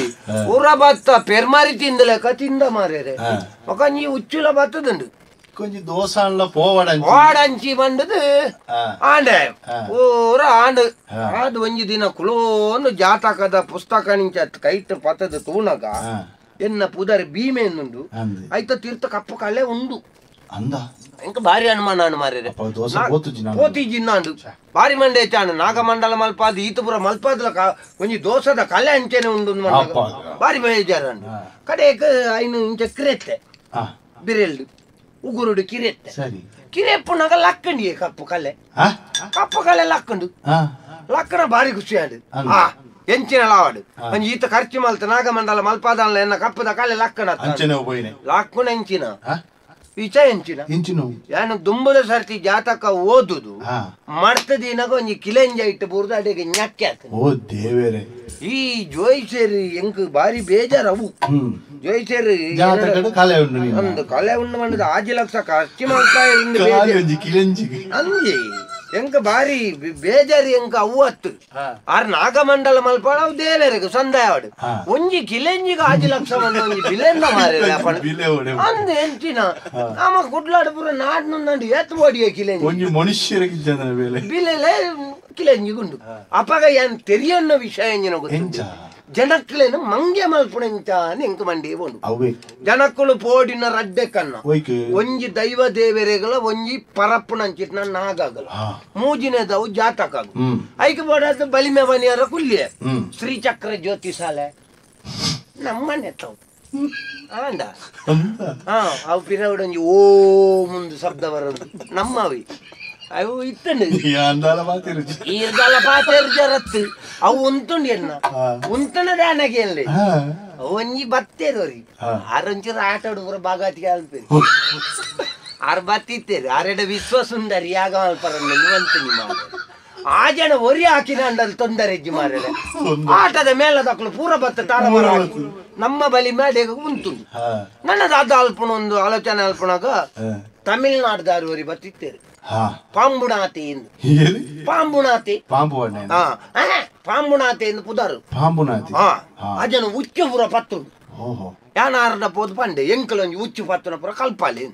[SPEAKER 2] ಪೂರ ಭತ್ತ ಪೆರ್ಮಾರಿ ತಿಂದಲೆಕ್ಕ ತಿಂದ ಮಾರ್ಯಾರೆ ಒಕ ನೀ ಉಚ್ಚುಲ ಬತ್ತದುಂಡು
[SPEAKER 3] ಕೊಂಚ ದೋಸಾನ್ಲ ಪೋವಡಂಚಿ
[SPEAKER 2] ಓಡಂಚಿ ಬಂದದು ಆಂಡೆ ಪೂರ ಆಂಡು ಅದು ಒಂಜಿ ದಿನ ಕುಲೋನು ಜಾತಕದ ಪುಸ್ತಕ ನಿಂಚ ಕೈಟ್ ಪತ್ತದ ತೂನಗ ಎನ್ನ ಪುದರ್ ಭೀಮೆ ಎನ್ನುಂಡು ಐತ ತೀರ್ಥ ಕಪ್ಪು ಕಲೆ ಉಂಡು
[SPEAKER 3] ಅಂದ
[SPEAKER 2] ಎಂಕ ಭಾರಿ ಅನುಮಾನ ಮಾರ್ಯಾರೆ ಪೋತಿಜಿನ್ನಾಂಡು ಭಾರಿ ಮಂಡೆ ಚಾನು ನಾಗಮಂಡಲ ಮಲ್ಪಾದ ಈತಪುರ ಮಲ್ಪಾದಲ ಒಂಜಿ ದೋಸದ ಕಲೆ ಅಂಚೆನೆ ಉಂಡು ಭಾರಿ ಬೇಜಾರ ಕಡೆಕ್ ಐನು ಇಂಚ ಕಿರೆತ್ತೆ ಬಿರೆಲ್ಡು ಉಗುರುಡು ಕಿರೆತ್ತೆ ಕಿರೆಪ್ಪುನಾಗ ಲಕ್ಕಂಡಿಯೇ ಕಪ್ಪು ಕಲೆ ಕಪ್ಪು ಕಲೆ ಲಕ್ಕಂಡು ಲಕ್ಕಣ ಭಾರಿ ಖುಷಿ ಆಡು ಎಂಚಿನ ಲಾವಾಡು ಒಂಜಿ ಈತ ಖರ್ಚು ಮಲ್ತ ನಾಗಮಂಡಲ ಮಲ್ಪಾದಲ್ಲ ಎನ್ನ ಕಪ್ಪದ ಕಲೆ ಲಕ್ಕಣ ಲಕ್ಕುಣ ಎಂಚಿನ ಈಚ ಎಂಚಿನ ಯಾನು ದುಂಬದ ಸರ್ತಿ ಜಾತಕ ಓದುದು ಮರ್ತದಿನಾಗ ಒಂಜಿ ಕಿಲೆಂಜ ಇಟ್ಟು ಬೂರ್ದು ಅಡಿಗೆ ñಕ್ಕೆ ಆತ
[SPEAKER 3] ಓ ದೇವೇರೆ
[SPEAKER 2] ಈ ಜೋಯಿಸೇರಿ ಎಂಕ್ ಬಾರಿ ಬೇಜಾರ ಅವು ಜೋಯಿಸೇರಿ
[SPEAKER 3] ಜಾತಕಡು ಕಲೆ ಉಂಡು
[SPEAKER 2] ಒಂದು ಕಲೆ ಉಂಡು ಮಂಡದ ಆಜಿ ಲಕ್ಷ ಖರ್ಚು ಮಾಡ್ತಾ ಅಂಜಿ ಎಂಕ ಬಾರಿ ಬೇಜಾರಿ ಎಂಕ ಅವು ಅತ್ತು ಆರ್ ನಾಗಮಂಡಲ ಮಲ್ಪಾಡ ಅವು ದೇವೇರಿಗೆ ಸಂದಾಯವಾಡು ಒಂಜಿ ಕಿಲೆಂಜಿಗೆ ಆಜಿ ಲಕ್ಷ ಮಂದ ಒಂಜಿ ಬಿಲೆಂದ ಮಾರಿ ಅಂದ ಎಂಚಿನ ಆಮ ಕುಡ್ಲಾಡು ಪೂರ ನಾಡ್ನು ನಂಡು ಏತ್ ಬೋಡಿಯ ಕಿಲೆಂಜಿ
[SPEAKER 3] ಒಂಜಿ ಮನುಷ್ಯರಿಗೆ
[SPEAKER 2] ಬಿಲೆಲೆ ಕಿಲೆಂಜಿಗುಂಡು ಅಪಗ ಏನ್ ತೆರಿಯನ್ನ ವಿಷಯ ಎಂಜಿನ ಗೊತ್ತು ಜನಕ್ಲೇನು ಮಂಗೆ ಮಲ್ಪುಣಂಚ ಎಂಕ ಮಂಡಿ ಬೋಂಡು ಜನಕ್ಕಳು ಪೋಡಿನ ರಡ್ಡೆ ಕಣ್ಣ ಒಂಜಿ ದೈವ ದೇವರೆಗಳ ಒಂಜಿ ಪರಪ್ಪುನಂಚಿಟ್ನ ನಾಗಗಲ ಮೂಜಿನೆದವು ಜಾತಕ ಐಕ್ ಬೋಡಾದ ಬಲಿಮೆ ಬನಿಯರ ಕುಲ್ಯ ಶ್ರೀಚಕ್ರ ಜ್ಯೋತಿಷಾಲೆ ನಮ್ಮನೆ ತಾವು ಆಂಡ ಹಾ ಅವು ಪಿರವಡೊಂಜಿ ಓ ಮುಂದು ಶಬ್ದ ಬರೋದು ನಮ್ಮವಿ ಅವು ಇತ್ತಂಡು ಈರ್ದಲ ಪಾತೇರು ಜರತ್ತು ಅವು ಉಂತುಂಡು ಎನ್ನ ಉಂತಣದ ಅನಗೇನ್ಲೆ ಒಂಜಿ ಬತ್ತೇರು ಆರೊಂಚೂರು ಆಟ ಆಡುವ ಬಾಗಾತಿಗೆ ಅಲ್ಪೇರು ಆರು ಬತ್ತಿತ್ತೇರು ಆರೆಡ ವಿಶ್ವ ಸುಂದರಿ ಯಾಗ ಅಲ್ಪರನ್ನು ಅಂತೀನಿ ಆ ಜನ ಒರಿ ಹಾಕಿನ ಅಂಡಲ್ಲಿ ತೊಂದರೆ ಹೆಜ್ಜೆ ಮಾರ್ರೆ ಆಟದ ಮೇಲೆ ದಕ್ಕಲು ಪೂರ ಬತ್ತ ತಾರ ನಮ್ಮ ಬಲಿ ಮೇಲೆ ಉಂಟು ನನ್ನದು ಅದು ಅಲ್ಪನ ಒಂದು ಆಲೋಚನೆ ಅಲ್ಪನಾಗ ತಮಿಳ್ನಾಡ್ದಾರು ಒರಿ ಬತ್ತಿತ್ತೇರು ಪಾಂಬುಣಾತಿ ಎಂದು ಪಾಂಬುಣಾತಿ ಪಾಂಬುಣಾತಿ ಎಂದು ಪುದಾರು ಪಾಂಬುಣಾತಿ ಆ ಜನ ಉಚ್ಚ ಪೂರ ಪತ್ತುಂಡು ಯಾನ್ ಆರ್ನ ಪೋದು ಪಂಡೆ ಎಂಕಲೊಂಜಿ ಉಚ್ಚು ಪತ್ತುನ ಪುರ ಕಲ್ಪಾಲಿ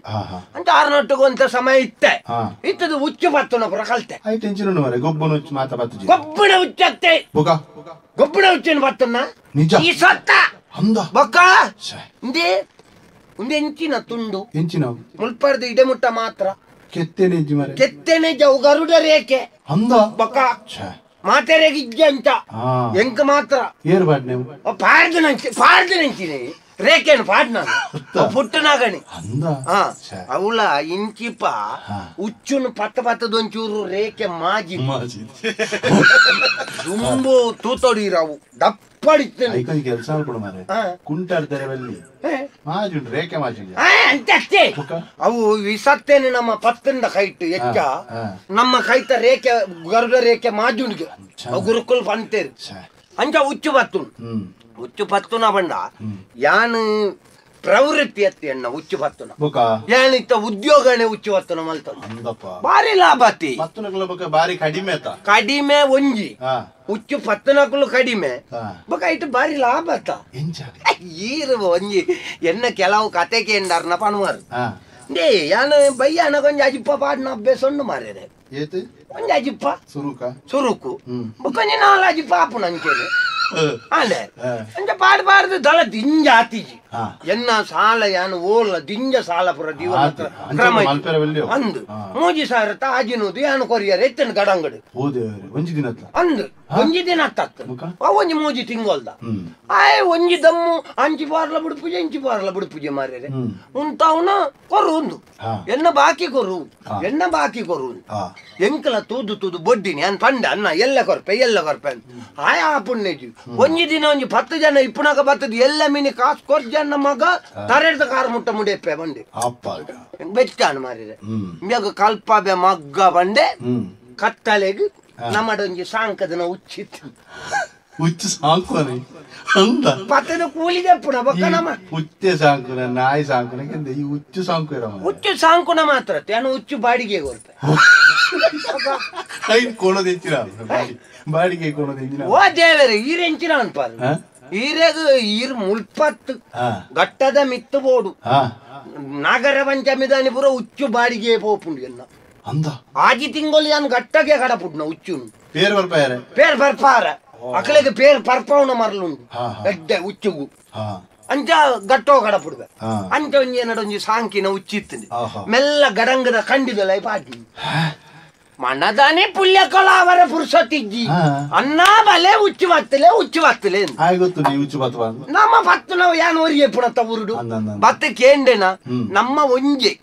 [SPEAKER 2] ಅಂತ ಆರ್ನೊಟ್ಟಿಗೆ ಒಂತ ಸಮಯ ಇತ್ತೆ ಇತ್ತದು ಉಚ್ಚು ಪತ್ತುನ ಪುರ ಕಲ್ತೆ ಗೊಬ್ಬಣ ಉಚ್ಚತ್ತೆ ಗೊಬ್ಬಣ ಉಚ್ಚಿನ ಪತ್ತುನ ಈ ಸತ್ತ ಬೊಕ್ಕ ಇಂದೇ ಒಂದು ಎಂಚಿನ ತುಂಡು
[SPEAKER 3] ಎಂಚಿನ
[SPEAKER 2] ಮುಲ್ಪರ್ದು ಇಡೆ ಮುಟ್ಟ ಮಾತ್ರ
[SPEAKER 3] ಕೆತ್ತೆನೆ
[SPEAKER 2] ಕೆತ್ತೆನೆ ಜವು ಗರುಡ ರೇಖೆ ಬೊಕ್ಕ ಮಾತೆರೆಗೆ ಇಜ್ಜೆ ಅಂತ ಎಂಕ ಮಾತ್ರ ಪಾಡ್ದು ನಂಚಿ ಪಾಡ್ದು ನಂಚಿನಿ ರೇಖೆನು ಪಾಡ್ನ ಪುಟ್ಟನಾಗಣಿ ಅವಳ ಇಂಚಿಪ ಉಚ್ಚುನು ಪತ್ತ ಪತ್ತದೊಂಚೂರು ರೇಖೆ ಮಾಜಿ ದುಂಬು ತೂತೊಡಿರಾವು ದಪ್ಪಡಿತ್ತೇನೆ
[SPEAKER 3] ಕೆಲಸ ಕುಂಟಾಡ್ತಾರೆ ರೇಖೆ ಮಾಜಿ
[SPEAKER 2] ಅಂತ ಅಷ್ಟೇ ಅವು ವಿಸತ್ತೇನೆ ನಮ್ಮ ಪತ್ತಂದ ಕೈಟ್ ಹೆಚ್ಚ ನಮ್ಮ ಕೈತ ರೇಖೆ ಗರುಡ ರೇಖೆ ಮಾಜುನಿಗೆ ಗುರುಕುಲ್ ಪಂತೇರು ಅಂಚ ಉಚ್ಚು ಪತ್ತುನು ಉಚ್ಚು ಪತ್ತುನ ಬಂಡ ಯಾನು ಪ್ರವೃತ್ತಿ ಅತ್ತಿ ಅಣ್ಣ ಉಚ್ಚು ಪತ್ತುನ ಯಾನಿತ್ತ ಉದ್ಯೋಗನೇ ಉಚ್ಚು ಪತ್ತುನ ಮಲ್ತ ಬಾರಿ ಲಾಭ ಅತಿ
[SPEAKER 3] ಬಾರಿ ಕಡಿಮೆ
[SPEAKER 2] ಕಡಿಮೆ ಒಂಜಿ ಉಚ್ಚು ಪತ್ತನಕುಲು ಕಡಿಮೆ ಬೊಕ ಇಟ್ಟು ಬಾರಿ ಲಾಭ ಅತ್ತ ಈರು ಒಂಜಿ ಎನ್ನ ಕೆಲವು ಕತೆ ಕೇಂಡಾರ್ನ ಪಣುವರು ಡೇ ಯಾನು ಬಯ್ಯಾನ ಕೊಂಜ ಅಜಿಪ್ಪ ಪಾಡ್ನ ಅಭ್ಯಾಸ ಉಂಡು ಮಾರ್ರೆ ಒಂಜಿ ಅಜಿಪ್ಪ ಸುರುಕು ಬೊಕೊಂಜಿ ನಾಲ್ ಅಜಿಪ್ಪ ಆಪುನ ಅಂಚೇನೆ ಅಲ್ಲೇ ಅಂಚ ಪಾಡ್ ಪಾಡ್ದು ದಳ ದಿಂಜ ಆತಿಜಿ ಎನ್ನ ಸಾಲ ಯಾನು ಓಲ ದಿಂಜ ಸಾಲ ಪುರ ಜೀವನ ಕ್ರಮ ಅಂದು 3000 ತಾಜಿನೋದು ಯಾನು ಕೊರಿಯರ್ ಎತ್ತನ ಗಡಂಗಡು ಅಂದು ಒಂಜಿ ದಿನ ಅತ್ತ ಒಂಜಿ ಮೂಜಿ ತಿಂಗೊಲ್ದ ಆಯ್ ಒಂಜಿ ದಮ್ಮು ಅಂಚಿ ಪಾರ್ಲ ಬಿಡ್ಪುಜೆ ಇಂಚಿ ಪಾರ್ಲ ಬಿಡ್ಪುಜೆ ಮಾರ್ರೆ ಉಂತಾವನ ಕೊರು ಒಂದು ಎನ್ನ ಬಾಕಿ ಕೊರು ಎನ್ನ ಬಾಕಿ ಕೊರು ಎಂಕಲ ತೂದು ತೂದು ಬೊಡ್ಡಿನಿ ಅನ್ ಪಂಡ ಅನ್ನ ಎಲ್ಲ ಕೊರ್ಪೆ ಎಲ್ಲ ಕೊರ್ಪೆ ಆಯ್ ಆ ಪುಣ್ಯಜಿ ಒಂಜಿ ದಿನ ಒಂಜಿ 10 ಜನ ಇಪ್ಪುನಾಗ ಬತ್ತದ ಎಲ್ಲ ಮೀನಿ ಕಾಸು ಕೊರ್ಜನ್ನ ಮಗ ತರೆಡ್ದ ಕಾರ್ ಮುಟ್ಟ ಮುಡಿಯಪ್ಪೆ ಬಂಡೆ ಬೆಚ್ಚಾನು ಮಾರಿದೆ ಮ್ಯಾಗ ಕಲ್ಪಾಬೆ ಮಗ್ಗ ಬಂಡೆ ಕತ್ತಲೆಗ್ ನಮ್ಮಡೊಂಜಿ ಸಾಂಕದನ ಉಚ್ಚಿತ್ತು
[SPEAKER 3] ಉಚ್ಚು ಸಾಂಕುವನೆ ಅಂದ
[SPEAKER 2] ಪತ್ತದ ಕೂಲಿದೆ ಪುಣ ಬೊಕ್ಕ ನಮ್ಮ
[SPEAKER 3] ಉಚ್ಚೆ ಸಾಂಕುನ ನಾಯಿ ಸಾಂಕುನ ಈ ಉಚ್ಚು ಸಾಂಕು
[SPEAKER 2] ಉಚ್ಚು ಸಾಂಕುನ ಮಾತ್ರ ಯಾನು ಉಚ್ಚು ಬಾಡಿಗೆ ಕೊರ್ಪೆ
[SPEAKER 3] ಕೊಡೋದು ಹೆಚ್ಚಿನ ಬಾಡಿಗೆ ಕೊಡೋದು ಹೆಚ್ಚಿನ
[SPEAKER 2] ಓ ದೇವರೇ ಈರೆಂಚಿನ ಅನ್ಪಾರು ಈರೆಗ್ ಈರ್ ಮುಲ್ಪತ್ತು ಗಟ್ಟದ ಮಿತ್ತು ಬೋಡು ನಾಗರ ಪಂಚಮಿದಾನಿ ಪೂರ ಉಚ್ಚು ಬಾಡಿಗೆ ಪೋಪುಂಡು ಎನ್ನ
[SPEAKER 3] ಅಂದ
[SPEAKER 2] ಆಜಿ ತಿಂಗಳು ಯಾನ್ ಗಟ್ಟಗೆ ಕಡಪುಡ್ನ ಉಚ್ಚು
[SPEAKER 3] ಪೇರ್ ಬರ್ಪಾರೆ
[SPEAKER 2] ಪೇರ್ ಬರ್ಪಾರ ಅಕಲೆಗೆ ಪೇರ್ ಪರ್ಪವನ ಮರಲುಂಡು ಎಡ್ಡೆ ಉಚ್ಚುಗು ಅಂಚ ಗಟ್ಟೋ ಕಡಪುಡುವೆ ಅಂಚ ಒಂಜಿ ಏನಡೊಂಜಿ ಸಾಂಕಿನ ಉಚ್ಚಿತ್ತು ಮೆಲ್ಲ ಗಡಂಗದ ಕಂಡಿದಲ್ಲ ಪಾಟಿ ಮನದಾನೆ ಪುಲ್ಯಕೊಳ ಅವರ ಪುರುಷತಿಜ್ಜಿ ಅನ್ನ ಬಲೆ ಉಚ್ಚು ಬತ್ತಲೆ ಉಚ್ಚು ಬತ್ತಲೆ ನಮ್ಮ ಪತ್ತು ನಾವು ಯಾನ್ ಒರಿಯೆ ಪುಣತ ಉರುಡು ಬತ್ತ ಕೇಂಡೆನ ನಮ್ಮ ಒಂಜೆ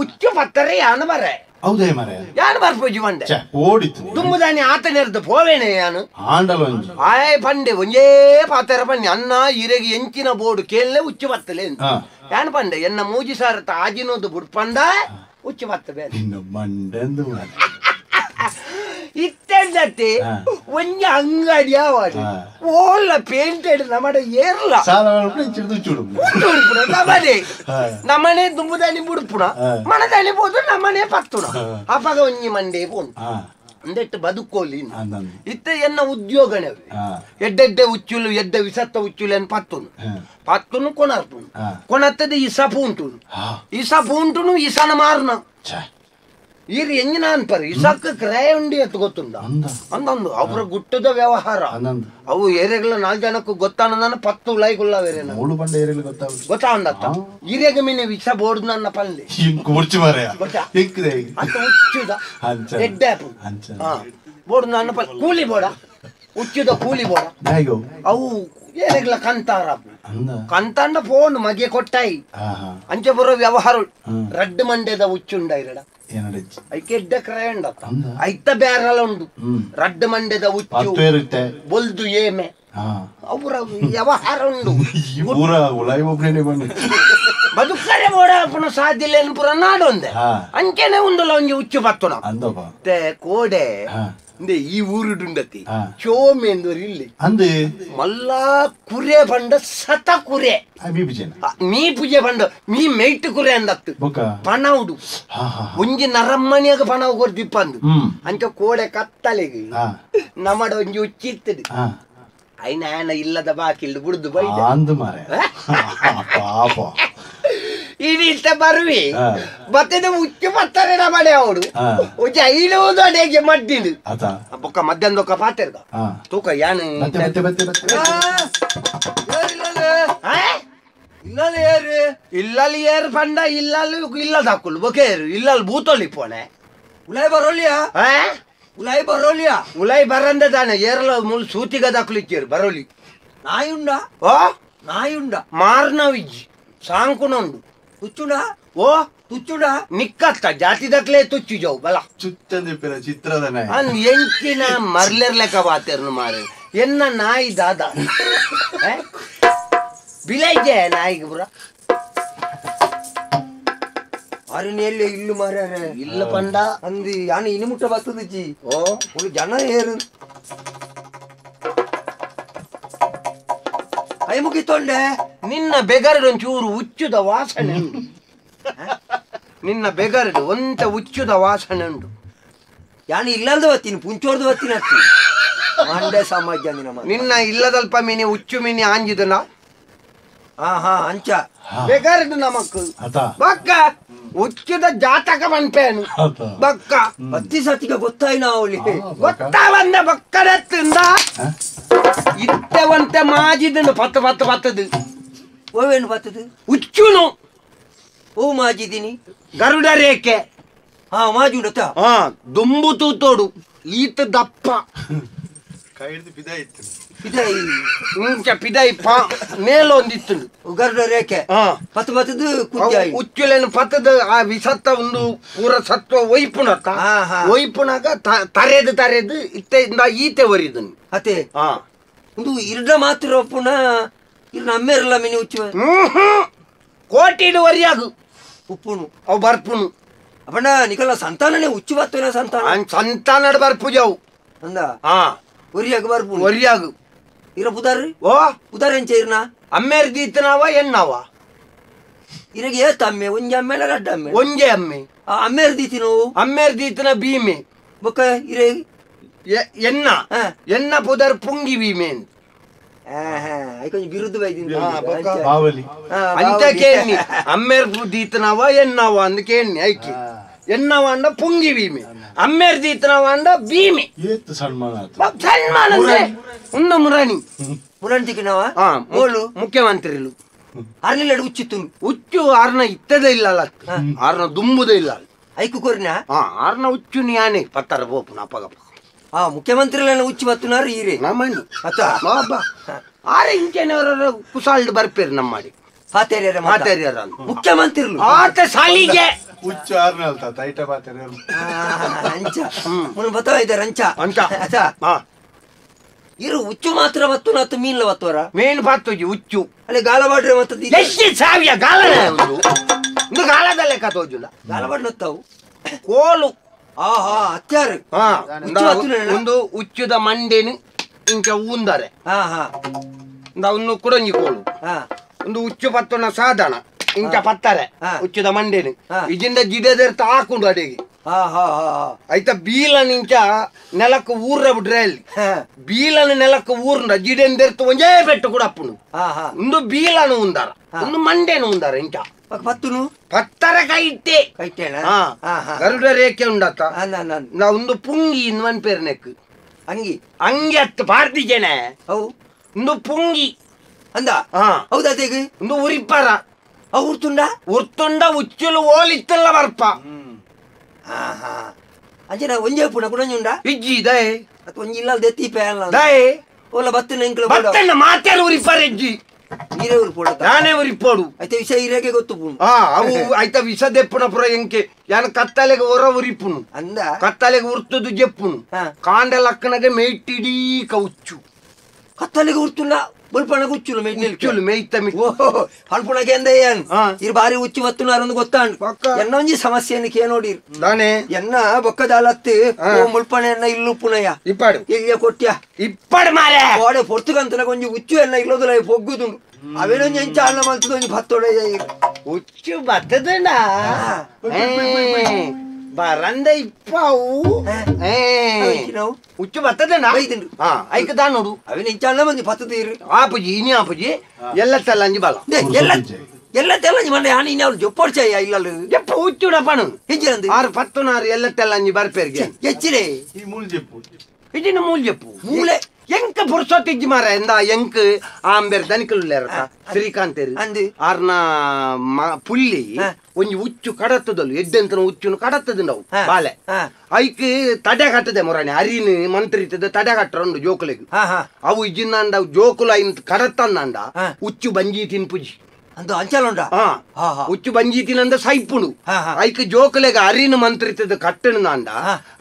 [SPEAKER 2] ಉಚ್ಚು ಪತ್ತರೆ ಯಾನು ಬರೆ
[SPEAKER 3] ಹೌದೇ ಮರೆ
[SPEAKER 2] ಯಾನು ಬರ್ಪೋಜಿ ಬಂಡೆ
[SPEAKER 3] ಓಡಿತ್ತು
[SPEAKER 2] ತುಂಬುದಾನೆ ಆತನೆರ್ದು ಪೋವೇನೆ ಯಾನು
[SPEAKER 3] ಆಂಡಲ ಒಂಜಿ
[SPEAKER 2] ಆಯ್ ಪಂಡೆ ಒಂಜೇ ಪಾತೆರ ಪಂಡೆ ಅನ್ನ ಇರೆಗೆ ಎಂಚಿನ ಬೋರ್ಡು ಕೇಳಲೆ ಉಚ್ಚು ಬತ್ತಲೆ ಯಾನು ಪಂಡೆ ಎನ್ನ 3000 ಆಜಿನೋದು ಬುಡ್ಪಂಡ ಉಚ್ಚು ಬತ್ತ ಬೇರೆ
[SPEAKER 3] ಮಂಡೆಂದು
[SPEAKER 2] ಇತ್ತೆಂದತ್ತೆ ಒಂಜಿ ಅಂಗಡಿ ಆವಾಡಿ ಓಲ್ಲ ಪೇಂಟೆಡ್ ನಮ್ಮಡ ಏರ್ಲ ನಮ್ಮನೆ ನಮ್ಮನೆ ದುಂಬುದಾನಿ ಬುಡ್ಪುಣ ಮನದಾನಿ ಬೋದು ನಮ್ಮನೆ ಪತ್ತುಣ ಅಪಗ ಒಂಜಿ ಮಂಡೆ ಪೋನು ಅಂದೆಟ್ಟು ಬದುಕೋಲಿ ಇತ್ತ ಎನ್ನ ಉದ್ಯೋಗನೇ ಎಡ್ಡೆಡ್ಡೆ ಉಚ್ಚುಲು ಎಡ್ಡೆ ವಿಸತ್ತ ಉಚ್ಚುಲು ಎನ್ ಪತ್ತುನು ಪತ್ತುನು ಕೊನರ್ಪುನು ಕೊನತ್ತದ ಇಸಪು ಉಂಟು ಇಸಪು ಉಂಟುನು ಇಸನ ಮಾರ್ನ ಈರ್ ಎಂಜಿನ ಅನ್ಪರ್ ಇಸಕ್ಕ ಕ್ರಯ ಉಂಡಿ ಅಂತ ಗೊತ್ತುಂಡ ಅಂದಂದು ಅವ್ರ ಗುಟ್ಟದ ವ್ಯವಹಾರ ಅವು ಏರಿಯಾಗಳ 4 ಜನಕ್ಕೂ ಗೊತ್ತಾನ ಪತ್ತು ಲೈಗುಲ್ಲ ಬೇರೆ ಗೊತ್ತಾಂದತ್ತ ಈರೆಗ ಮೀನೆ ವಿಷ ಬೋರ್ಡ್ ನನ್ನ ಪಲ್ಲೆ ಅಂತ ಉಚ್ಚುದ ಎಡ್ಡೆ ಬೋರ್ಡ್ ನನ್ನ ಪಲ್ಲೆ ಕೂಲಿ ಬೋಡ ಉಚ್ಚುದ ಕೂಲಿ ಬೋಡ ಅವು ಏರಿಯಾಗಳ ಕಂತಾರ ಕಂತಾಂಡ ಫೋನ್ ಮಗೆ ಕೊಟ್ಟಾಯಿ ಅಂಚೆ ಬರೋ ವ್ಯವಹಾರ ರಡ್ಡು ಮಂಡ್ಯದ ಉಚ್ಚುಂಡ ಇರಡ ಐಕೆ ಎಡ್ಡೆ ಕ್ರಯ ಉಂಡತ್ತ ಐತ ಬೇರೆಲ್ಲ ಉಂಡು ರಡ್ಡು ಮಂಡ್ಯದ ಉಚ್ಚು ಬೊಲ್ದು ಏಮೆ ಅವರ ವ್ಯವಹಾರ ಉಂಡು ಬದುಕರೆ ಬೋಡ ಸಾಧ್ಯ ಇಲ್ಲ ಪುರ ನಾಡೊಂದೆ ಅಂಚೆನೆ ಉಂಡಲ್ಲ ಒಂಜಿ ಉಚ್ಚು ಪತ್ತುನ ಕೋಡೆ ಈ ಊರುಡುಂಡತಿ ಚೋಮೆಂದೂರು ಇಲ್ಲಿ
[SPEAKER 3] ಅಂದೆ
[SPEAKER 2] ಮಲ್ಲ ಕುರೆ ಬಂಡ ಸತ ಕುರೆ ಮೀ ಪೂಜೆ ಬಂಡ ಮೀ ಮೇಟ್ ಕುರೆ ಅಂದತ್ತು ಪಣವುಡು ಒಂಜಿ ನರಮ್ಮನಿಯಾಗ ಪಣವು ಕೊರ್ದಿಪ್ಪಂದು ಅಂಚ ಕೋಡೆ ಕತ್ತಲೆಗೆ ನಮ್ಮಡ ಒಂಜಿ ಉಚ್ಚಿತ್ತದು ಐನ ಇಲ್ಲದ ಬಾಕಿಲ್ದು ಬುಡ್ದು ಬೈದ
[SPEAKER 3] ಅಂದು ಮಾರೆ ಪಾಪ
[SPEAKER 2] ಇಡೀತ ಬರುವಿ ಬತ್ತದ ಉಚ್ಚು ಬತ್ತಾರೆ ನಮ್ಮನೆ ಅವಡು ಉಚ್ಚ ಐಲುವುದು ಅಡೇಗೆ ಮಡ್ಡಿಲು ಬೊಕ್ಕ ಮಧ್ಯಾಹ್ನದೊಕ್ಕ ಪಾತೆರ್ಗ ತೂಕ ಯಾನು
[SPEAKER 4] ಇಲ್ಲಲ್ಲಿ ಏರು
[SPEAKER 2] ಇಲ್ಲಲ್ಲಿ ಏರು ಪಂಡ ಇಲ್ಲಲ್ಲಿ ಇಲ್ಲದ ಹಾಕುಲು ಬೊಕೆ ಏರು ಇಲ್ಲಲ್ಲಿ ಬೂತೊಲಿ ಪೋನೆ
[SPEAKER 4] ಉಲಾಯ್ ಬರೋಲಿಯಾ ಉಲಾಯ್ ಬರೋಲಿಯಾ
[SPEAKER 2] ಉಲಾಯ್ ಬರಂದ ತಾನೆ ಏರಲ ಮುಲ್ ಸೂತಿಗ ದಾಕುಲಿಕ್ಕೇರು ಬರೋಲಿ
[SPEAKER 4] ನಾಯುಂಡ
[SPEAKER 2] ಓ
[SPEAKER 4] ನಾಯುಂಡ
[SPEAKER 2] ಮಾರ್ನವಿಜ್ಜಿ ಸಾಂಕುನೊಂಡು
[SPEAKER 4] ತುಚ್ಚುಡ
[SPEAKER 2] ಓ
[SPEAKER 4] ತುಚ್ಚುಡ
[SPEAKER 2] ನಿಕ್ಕತ್ತ ಜಾತಿ ದಕ್ಲೆ ತುಚ್ಚು ಜವು ಬಲ
[SPEAKER 3] ಚುಚ್ಚಂದಿಪ್ಪಿನ ಚಿತ್ರದ ನಾಯಿ
[SPEAKER 2] ಅನ್ ಎಂಚಿನ ಮರ್ಲೆರ್ಲೆಕ ಬಾತೆರ್ನು ಮಾರೆ ಎನ್ನ ನಾಯಿ ದಾದ ಬಿಲೈಜೆ ನಾಯಿಗೆ ಪುರ
[SPEAKER 4] ಅರಣ್ಯಲ್ಲಿ ಇಲ್ಲು ಮಾರ್ಯಾರೆ
[SPEAKER 2] ಇಲ್ಲ ಪಂಡ
[SPEAKER 4] ಅಂದು ಯಾನು ಇನಿ ಮುಟ್ಟ ಬರ್ತದಜ್ಜಿ
[SPEAKER 2] ಓ
[SPEAKER 4] ಒಂದು ಜನ ಏರು ಕೈ ಮುಗಿತೊಂಡೆ
[SPEAKER 2] ನಿನ್ನ ಬೆಗರಡು ಒಂಚೂರು ಉಚ್ಚುದ ವಾಸನೆ ಉಂಟು ನಿನ್ನ ಬೆಗರಡು ಒಂತ ಉಚ್ಚುದ ವಾಸನೆ ಉಂಟು
[SPEAKER 4] ಯಾನು ಇಲ್ಲದ ಬತ್ತೀನಿ ಪುಂಚೋರ್ದು ಬತ್ತೀನಿ ಅತ್ತಿ ಮಂಡೆ ಸಮಾಜ ನಿನ್ನ
[SPEAKER 2] ನಿನ್ನ ಇಲ್ಲದಲ್ಪ ಮೀನಿ ಉಚ್ಚು ಮೀನಿ ಆಂಜಿದನ
[SPEAKER 4] ಹಾ ಹಾ ಅಂಚ
[SPEAKER 2] ಬೆಗರಡು ನಮಕ್ ಬಕ್ಕ ಉಚ್ಚುದ ಜಾತಕ ಮನ್ಪೇನು ಬಕ್ಕ
[SPEAKER 4] ಅತ್ತಿ ಸತಿಗೆ ಗೊತ್ತಾಯ್ ನಾವು
[SPEAKER 2] ಗೊತ್ತಾ ಬಂದ ಬಕ್ಕಡತ್ತಿಂದ ಇತ್ತವಂತೆ ಮಾಜಿದನು ಪತ್ತ ಪತ್ತ ಪತ್ತದು
[SPEAKER 4] ಓವೇನು ಪತ್ತದು
[SPEAKER 2] ಉಚ್ಚುನು
[SPEAKER 4] ಓ ಮಾಜಿದ್ದೀನಿ
[SPEAKER 2] ಗರುಡ ರೇಖೆ
[SPEAKER 4] ಹಾ ಮಾಜುಡತ
[SPEAKER 2] ಹಾ ದುಂಬು ತೂತೋಡು ಈತ ದಪ್ಪ
[SPEAKER 3] ಕೈ ಹಿಡಿದು ಪಿದಾಯಿತ್ತು
[SPEAKER 4] ಪಿದಾಯಿ
[SPEAKER 2] ಇಂಚ ಪಿದಾಯಿ ಪಾ ಮೇಲೊಂದಿತ್ತು
[SPEAKER 4] ಗರುಡ ರೇಖೆ ಪತ್ತು ಪತ್ತದು ಕುದ್ದಾಯಿ
[SPEAKER 2] ಉಚ್ಚುಲೇನು ಪತ್ತದ ಆ ವಿಸತ್ತ ಒಂದು ಪೂರ ಸತ್ವ ಒಯ್ಪುನಕ ಒಯ್ಪುನಾಗ ತರೆದು ತರೆದು ಇತ್ತೆ ಇಂದ ಈತೆ ಒರಿದನು
[SPEAKER 4] ಅತೆ
[SPEAKER 2] ಹಾ
[SPEAKER 4] ಒಂದು ಇರ್ಡ ಮಾತ್ರ ಪುನಃ ಇರ್ನ ಅಮ್ಮೇರಲ್ಲ ಮಿನಿ ಉಚ್ಚು
[SPEAKER 2] ಕೋಟಿಡು ಒರಿಯಾಗು
[SPEAKER 4] ಉಪ್ಪುನು
[SPEAKER 2] ಅವು ಬರ್ಪುನು
[SPEAKER 4] ಅಪ್ಪಣ್ಣ ನಿಕಲ್ಲ ಸಂತಾನನೇ ಉಚ್ಚು ಬತ್ತೇನ ಸಂತಾನ
[SPEAKER 2] ಸಂತಾನಡ್ ಬರ್ಪುಜವು
[SPEAKER 4] ಅಂದ
[SPEAKER 2] ಹಾ
[SPEAKER 4] ಒರಿಯಾಗು ಬರ್ಪುನು
[SPEAKER 2] ಒರಿಯಾಗು
[SPEAKER 4] ಇರ ಪುದಾರ್
[SPEAKER 2] ಓ
[SPEAKER 4] ಪುದಾರ್ ಎಂಚ ಇರ್ನ
[SPEAKER 2] ಅಮ್ಮೇರ್ ದೀತನಾವ ಎನ್ನಾವ
[SPEAKER 4] ಇರಗೆ ಏತ ಅಮ್ಮೆ ಒಂಜೆ ಅಮ್ಮೆ ರಡ್ಡ ಅಮ್ಮೆ
[SPEAKER 2] ಒಂಜೆ ಅಮ್ಮೆ
[SPEAKER 4] ಅಮ್ಮೇರ್ ದೀತಿನೋ
[SPEAKER 2] ಅಮ್ಮೇರ್ ದೀತನ ಭೀಮೆ
[SPEAKER 4] ಬೊಕ್ಕ ಇರೇ
[SPEAKER 2] ಎನ್ನ ಎನ್ನ ಪುದರ್ ಪುಂಗಿ ಭೀಮೆ ಅಂತ ಕೇಳಿ ಅಮ್ಮೇರ್ ದೀತನವ ಎನ್ನವ ಅಂದ ಕೇಳಿ ಐಕಿ ಎನ್ನವ ಅಂಡ ಪುಂಗಿ ಭೀಮೆ ಅಮ್ಮೇರ್ ದೀತನವ ಅಂಡ ಭೀಮೆ
[SPEAKER 3] ಸನ್ಮಾನ
[SPEAKER 2] ಸನ್ಮಾನ ಒಂದು ಮುರಾಣಿ
[SPEAKER 4] ಮುರಾಣಿ ತಿಕ್ಕಿನವ
[SPEAKER 2] ಮೋಳು ಮುಖ್ಯಮಂತ್ರಿಲು
[SPEAKER 4] ಅರ್ನಿಲ್ಲ ಉಚ್ಚಿತ್ತು
[SPEAKER 2] ಉಚ್ಚು ಆರ್ನ ಇತ್ತದೇ ಇಲ್ಲ ಆರ್ನ ದುಂಬುದೇ ಇಲ್ಲ
[SPEAKER 4] ಐಕು ಕೊರಿನ
[SPEAKER 2] ಹಾ ಆರ್ನ ಉಚ್ಚು ಯಾನೆ ಪತ್ತರ ಬೋಪುನ ಅಪ್ಪಗಪ್ಪ
[SPEAKER 4] ಆ ಮುಖ್ಯಮಂತ್ರಿಗಳನ್ನ ಉಚ್ಚು ಬತ್ತುನಾರು ಈರೆ
[SPEAKER 2] ನಮ್ಮನಿ
[SPEAKER 4] ಅತ್ತ
[SPEAKER 2] ಬಾಬಾ ಆರೆ ಇಂಚೆನವರ ಕುಸಾಲ್ಡ್ ಬರ್ಪೇರು ನಮ್ಮಡಿ
[SPEAKER 4] ಪಾತೇರಿಯರ
[SPEAKER 2] ಪಾತೇರಿಯರ
[SPEAKER 4] ಮುಖ್ಯಮಂತ್ರಿಲು
[SPEAKER 2] ಆತ ಸಾಲಿಗೆ
[SPEAKER 3] ಉಚ್ಚು ಆರ್ನ ಅಲ್ತ ತೈಟ ಪಾತೇರಿಯರು
[SPEAKER 4] ಅಂಚ ಮುನ್ ಬತ್ತವ ಇದ್ದಾರೆ ಅಂಚ
[SPEAKER 2] ಅಂಚ
[SPEAKER 4] ಅಚ್ಚ ಇರು ಉಚ್ಚು ಮಾತ್ರ ಬತ್ತು ನಾತು ಮೀನ್ಲ ಬತ್ತವರ
[SPEAKER 2] ಮೀನು ಬತ್ತುಜಿ ಉಚ್ಚು
[SPEAKER 4] ಅಲ್ಲಿ ಗಾಲವಾಡ್ರೆ ಮತ್ತೆ
[SPEAKER 2] ಎಷ್ಟು ಸಾವಿಯ ಗಾಲನ ಒಂದು ಗಾಲದ ಲೆಕ್ಕ ತೋಜುಲ್ಲ
[SPEAKER 4] ಗಾಲವಾಡ್ ನತ್ತಾವು
[SPEAKER 2] ಕೋಲು
[SPEAKER 4] ಆಹಾ ಅತ್ಯಾರು
[SPEAKER 2] ಒಂದು ಉಚ್ಚುದ ಮಂಡೇನು ಇಂಚ ಊಂದರೆ ಒಂದು ಕುಡಂಜಿ ಕೋಲು ಒಂದು ಉಚ್ಚು ಪತ್ತುನ ಸಾಧನ ಇಂಚ ಪತ್ತಾರೆ ಉಚ್ಚುದ ಮಂಡೇನು ಇಜಿಂದ ಜಿಡದೆರ್ತ ಹಾಕೊಂಡು ಅಡಿಗೆ ಆಯ್ತಾ ಬೀಲನ್ ಇಂಚ ನೆಲಕ್ಕೆ ಊರ್ರ ಬಿಡ್ರೆ ಅಲ್ಲಿ ಬೀಲನ ನೆಲಕ್ಕೆ ಊರ್ನ ಜಿಡೆಂದೆರ್ತು ಒಂಜೇ ಬೆಟ್ಟು ಕೂಡ ಅಪ್ಪುನು ಒಂದು ಬೀಲನು ಉಂದಾರ ಒಂದು ಮಂಡೇನು ಉಂದಾರ ಇಂಚ
[SPEAKER 4] ಪತ್ತುನು
[SPEAKER 2] ಪತ್ತರ ಕೈಟೆ
[SPEAKER 4] ಕೈಟೇಣ
[SPEAKER 2] ಗರುಡ ರೇಖೆ ಉಂಡತ್ತ ನಾ ಒಂದು ಪುಂಗಿ ಇನ್ ಪೇರ್ನೆಕ್
[SPEAKER 4] ಅಂಗಿ
[SPEAKER 2] ಅಂಗಿ ಅತ್ತು ಪಾರ್ದಿಜೇನೆ
[SPEAKER 4] how
[SPEAKER 2] ಒಂದು ಪುಂಗಿ
[SPEAKER 4] ಅಂದ ಹೌದಾ ತೇಗ್
[SPEAKER 2] ಒಂದು ಉರಿಪಾರ
[SPEAKER 4] ಅವು ಉರ್ತುಂಡ
[SPEAKER 2] ಉರ್ತುಂಡ ಉಚ್ಚುಲು ಓಲಿತ್ತಲ್ಲ ಬರ್ಪ
[SPEAKER 4] ಅಂಚನ ಒಂಜೆ ಪುಣ ಕುಡಂಜುಂಡ
[SPEAKER 2] ಇಜ್ಜಿ ದಯೆ
[SPEAKER 4] ಅತ್ ಒಂಜಿ ಇಲ್ಲ ದೆತ್ತಿ ಪೇಲ
[SPEAKER 2] ದಯೆ
[SPEAKER 4] ಓಲ ಬತ್ತಿನ ಎಂಕ್ಲ
[SPEAKER 2] ಬತ್ತನ ಮಾತಾಡ ಉರಿಪಾರ ಇಜ್ಜಿ
[SPEAKER 4] ನೀರೇ ಉರಿಪೋಡ
[SPEAKER 2] ನಾನೇ ಉರಿಪೋಡು
[SPEAKER 4] ಐತೆ ವಿಷ ಇರೇಗೆ ಗೊತ್ತು ಪುಣು
[SPEAKER 2] ಹಾ ಅವು ಐತ ವಿಷ ದೆಪ್ಪುನ ಪುರ ಎಂಕೆ ಯಾನ ಕತ್ತಲೆಗೆ ಹೊರ ಉರಿಪುನು
[SPEAKER 4] ಅಂದ
[SPEAKER 2] ಕತ್ತಲೆಗೆ ಉರ್ತದು ಜೆಪ್ಪುನು ಕಾಂಡ ಲಕ್ಕನಗೆ ಮೇಯ್ಟಿಡೀ ಕೌಚ್ಚು
[SPEAKER 4] ಕತ್ತಲೆಗೆ ಉರ್ತುಂಡ ಬಲ್ಪಣಗ ಉಚ್ಚುಲು
[SPEAKER 2] ಉಚ್ಚುಲು ಮೇಯ್ತ
[SPEAKER 4] ಪಲ್ಪುಣಗೆ ಅಂದ ಏನ್ ಇರ್ ಬಾರಿ ಉಚ್ಚು ಬತ್ತುನಾರೊಂದು ಗೊತ್ತಾಂಡ್ ಎನ್ನ ಒಂಜಿ ಸಮಸ್ಯೆಯನ್ನು ಕೇ ನೋಡಿರ್
[SPEAKER 2] ದಾನೆ
[SPEAKER 4] ಎನ್ನ ಬೊಕ್ಕದಾಲತ್ತು ಓ ಮುಲ್ಪಣೆ ಎನ್ನ ಇಲ್ಲು ಪುಣಯ್ಯ
[SPEAKER 2] ಇಪ್ಪಾಡು
[SPEAKER 4] ಎಲ್ಲಿಯ ಕೊಟ್ಯ
[SPEAKER 2] ಇಪ್ಪಾಡು ಮಾರೆ
[SPEAKER 4] ಓಡೆ ಪೊರ್ತುಗಂತನ ಒಂಜಿ ಉಚ್ಚು ಎನ್ನ ಇಲ್ಲೋದಲ್ಲ ಪೊಗ್ಗುದುಂಡು ಅವೇನೊಂಜಿ ಎಂಚ ಅನ್ನ ಮಲ್ತದ ಒಂಜಿ ಭತ್ತೊಡೆ
[SPEAKER 2] ಉಚ್ಚು ಬತ್ತದಣ್ಣ
[SPEAKER 5] ಬರಂದ ಇಪ್ಪಾವು ಉಚ್ಚು ಬರ್ತದಣ್ಣ ಐಕ್ ದಾನೋಡು
[SPEAKER 2] ಅವಿನ ಇಂಚಾಲ ಮಂದಿ ಪತ್ತದೀರು
[SPEAKER 5] ಆಪುಜಿ ಇನಿ ಆಪುಜಿ ಎಲ್ಲ ತೆಲ್ಲಂಜಿ ಬಲ
[SPEAKER 2] ಎಲ್ಲ ಎಲ್ಲ ತೆಲ್ಲಂಜಿ ಮಂಡೆ ಆನಿ ಇನಿ ಅವ್ರು ಜೊಪ್ಪೊಡ್ಚಯ್ಯ ಇಲ್ಲ
[SPEAKER 5] ಜಪ್ಪ ಉಚ್ಚುಡ ಪಣು
[SPEAKER 2] ಹೆಜ್ಜಿರಂದು
[SPEAKER 5] ಆರು ಪತ್ತುನಾರು ಎಲ್ಲ ತೆಲ್ಲಂಜಿ ಬರ್ಪೇರಿಗೆ
[SPEAKER 2] ಹೆಚ್ಚಿರೇ
[SPEAKER 3] ಈ ಮೂಲ್ ಜೆಪ್ಪು
[SPEAKER 5] ಇದಿನ ಮೂಲ್ ಜೆಪ್ಪು
[SPEAKER 2] ಮೂಲೆ
[SPEAKER 5] ಎಂಕ ಪುರ್ಸೊತ್ತಿಜ್ಜಿ ಮಾರ ಎಂದ ಎಂಕ್ ಆಂಬೆರ್ ದನಿಕುಲ್ಲೇರ ಶ್ರೀಕಾಂತೇರು
[SPEAKER 2] ಅಂದು
[SPEAKER 5] ಆರ್ನ ಪುಲ್ಲಿ ಒಂಜಿ ಉಚ್ಚು ಕಡತ್ತದಲ್ಲ ಎಡ್ಡೆಂತನ ಉಚ್ಚುನು ಕಡತ್ತದ ನಾವು ಬಾಲೆ ಐಕ್ ತಡೆ ಕಟ್ಟದೆ ಮೊರಾಣಿ ಅರಿನ ಮಂತ್ರಿತದ ತಡೆ ಕಟ್ಟರ ಉಂಡು ಜೋಕುಲೆಗ್ ಅವು ಇಜ್ಜಿಂದಾಂಡ ಜೋಕುಲ ಐನ್ ಕಡತ್ತಂದಾಂಡ ಉಚ್ಚು ಬಂಜಿ ತಿನ್ಪುಜಿ
[SPEAKER 2] ಅಂದು ಅಂಚಲುಂಡ
[SPEAKER 5] ಉಚ್ಚು ಬಂಜಿ ತಿನ್ನಂದ ಸೈಪುಂಡು ಐಕ್ ಜೋಕುಲೆಗ ಅರಿನ ಮಂತ್ರಿತದ ಕಟ್ಟಣದಾಂಡ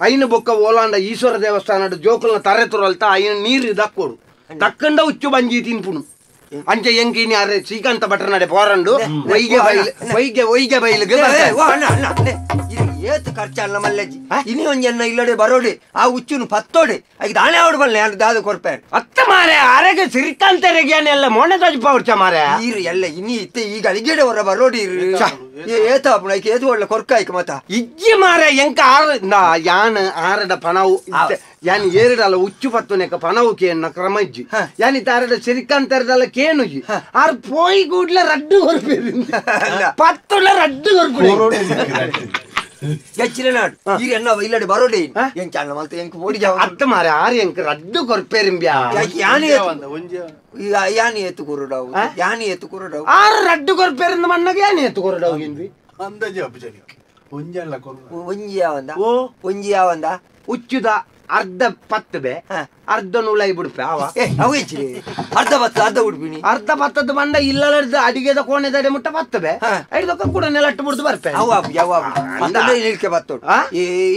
[SPEAKER 5] ಐನ ಬೊಕ್ಕ ಓಲಾಂಡ ಈಶ್ವರ ದೇವಸ್ಥಾನ ಜೋಕುಲ್ನ ತರೆ ತುರಲ್ತ ಐನ ನೀರು ದಕ್ಕೋಡು ತಕ್ಕಂಡ ಉಚ್ಚು ಬಂಜಿ ತಿನ್ಪುಣು ಅಂಚೆ ಎಂಕಿನಿ ಅರೆ ಶ್ರೀಕಾಂತ ಭಟ್ರನಡೆ ಪೋರಂಡು ಒಯ್ಗೆ ಬೈಲ್ ಒಯ್ಗೆ ಒಯ್ಗೆ ಬೈಲ್ಗೆ
[SPEAKER 2] ಏತು ಖರ್ಚಲ್ಲ ಮಲ್ಲಜ್ಜಿ ಇನಿ ಒಂಜನ್ನ ಇಲ್ಲಡೆ ಬರೋಡೆ ಆ ಉಚ್ಚುನು ಪತ್ತೋಡೆ ಐಕ್ ದಾನೆ ಆವಡು ಬಲ್ಲೆ ಯಾರು ದಾದ ಕೊರ್ಪೆ
[SPEAKER 5] ಅತ್ತ ಮಾರೆ ಅರೆಗೆ ಶ್ರೀಕಾಂತರಿಗೆ ಎಲ್ಲ ಮೊಣೆ ತಜ್ಪ ಉರ್ಚ ಮಾರೆ
[SPEAKER 2] ಈರು ಎಲ್ಲ ಇನಿ ಇತ್ತೆ ಈಗ ಅಲಿಗೇಡೆ ಹೊರ ಬರೋಡಿ ಏತ ಆಪುಣ ಐಕ್ ಏತು ಒಳ್ಳೆ ಕೊರ್ಕ ಐಕ್ ಮತ
[SPEAKER 5] ಇಜ್ಜಿ ಮಾರೆ ಎಂಕ ಆರು ಯಾನ್ ಆರಡ ಪಣವು ಯಾನ್ ಏರಡಲ್ಲ ಉಚ್ಚು ಪತ್ತುನೆಕ ಪಣವು ಕೇನ್ನ ಕ್ರಮ ಇಜ್ಜಿ ಯಾನ್ ಇತ್ತ ಶ್ರೀಕಾಂತರದಲ್ಲ ಕೇನುಜಿ ಆರ್ ಪೋಯಿ ಕೂಡ್ಲೆ ರಡ್ಡು ಕೊರ್ಪೇರು ಪತ್ತುಲ ರಡ್ಡು ಕೊರ್ಪು
[SPEAKER 2] ಹೆಚ್ಚಿನ ನಾಡು ಈಗ ಎನ್ನ ಇಲ್ಲಡೆ ಬರೋಡೆ ಎಂಚ ಅಣ್ಣ ಮಲ್ತ ಎಂಕ್ ಓಡಿ ಜಾವ
[SPEAKER 5] ಅತ್ತ ಮಾರೆ ಆರು ಎಂಕ್ ರಡ್ಡು ಕೊರ್ಪೇರಿಂಬ್ಯಾ
[SPEAKER 2] ಯಾನಿ ಯಾನಿ ಎತ್ತು ಕುರುಡವು ಯಾನಿ ಎತ್ತು ಕುರುಡವು
[SPEAKER 5] ಆರು ರಡ್ಡು ಕೊರ್ಪೇರಿಂದ ಮಣ್ಣಗೆ ಯಾನಿ ಎತ್ತು ಕುರುಡವು ಇಂದ್ವಿ
[SPEAKER 3] ಅಂದಾಜು ಅಪ್ಪಜನಿ ಒಂಜಲ್ಲ ಕೊರು
[SPEAKER 2] ಒಂಜಿ ಯಾವಂದ ಓ ಒಂಜಿ ಯಾವಂದ
[SPEAKER 5] ಉಚ್ಚುದ ಅರ್ಧ ಪತ್ತು ಬೆ ಅರ್ಧ ನೂಲೈ ಬಿಡ್ಪೆ ಅವ
[SPEAKER 2] ಅವು ಹೆಚ್ಚಿರಿ ಅರ್ಧ ಪತ್ತು ಅರ್ಧ ಉಡ್ಪಿನಿ
[SPEAKER 5] ಅರ್ಧ ಪತ್ತದ ಬಂದ ಇಲ್ಲದ ಅಡಿಗೆದ ಕೋಣೆದಡೆ ಮುಟ್ಟ ಪತ್ತು ಬೆ ಐದಕ್ಕ ಕೂಡ ನೆಲಟ್ಟು ಬಿಡ್ದು ಬರ್ಪೆ
[SPEAKER 2] ಅವು ಆಪು ಯಾವ ನಿಲ್ಕೆ ಬತ್ತೋಡು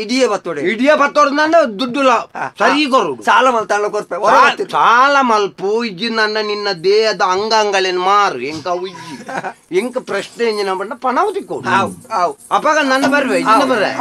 [SPEAKER 2] ಇಡಿಯೇ ಬತ್ತೋಡೆ
[SPEAKER 5] ಇಡಿಯೇ ಬತ್ತೋಡು ನನ್ನ ದುಡ್ಡುಲ ಸರಿ ಕೊರು
[SPEAKER 2] ಸಾಲ ಮಲ್ತಾಳ ಕೊರ್ಪೆ
[SPEAKER 5] ಸಾಲ ಮಲ್ಪು ಇಜ್ಜಿ ನನ್ನ ನಿನ್ನ ದೇಹದ ಅಂಗಾಂಗಳೇನು ಮಾರು ಎಂಕ ಅವು ಇಜ್ಜಿ ಎಂಕ ಪ್ರಶ್ನೆ ಎಂಜಿನ ಬಣ್ಣ ಪಣವು ತಿಕ್ಕೋಡು ಅಪ್ಪಾಗ ನನ್ನ ಬರ್ವೆ ಬರ್ರೆ.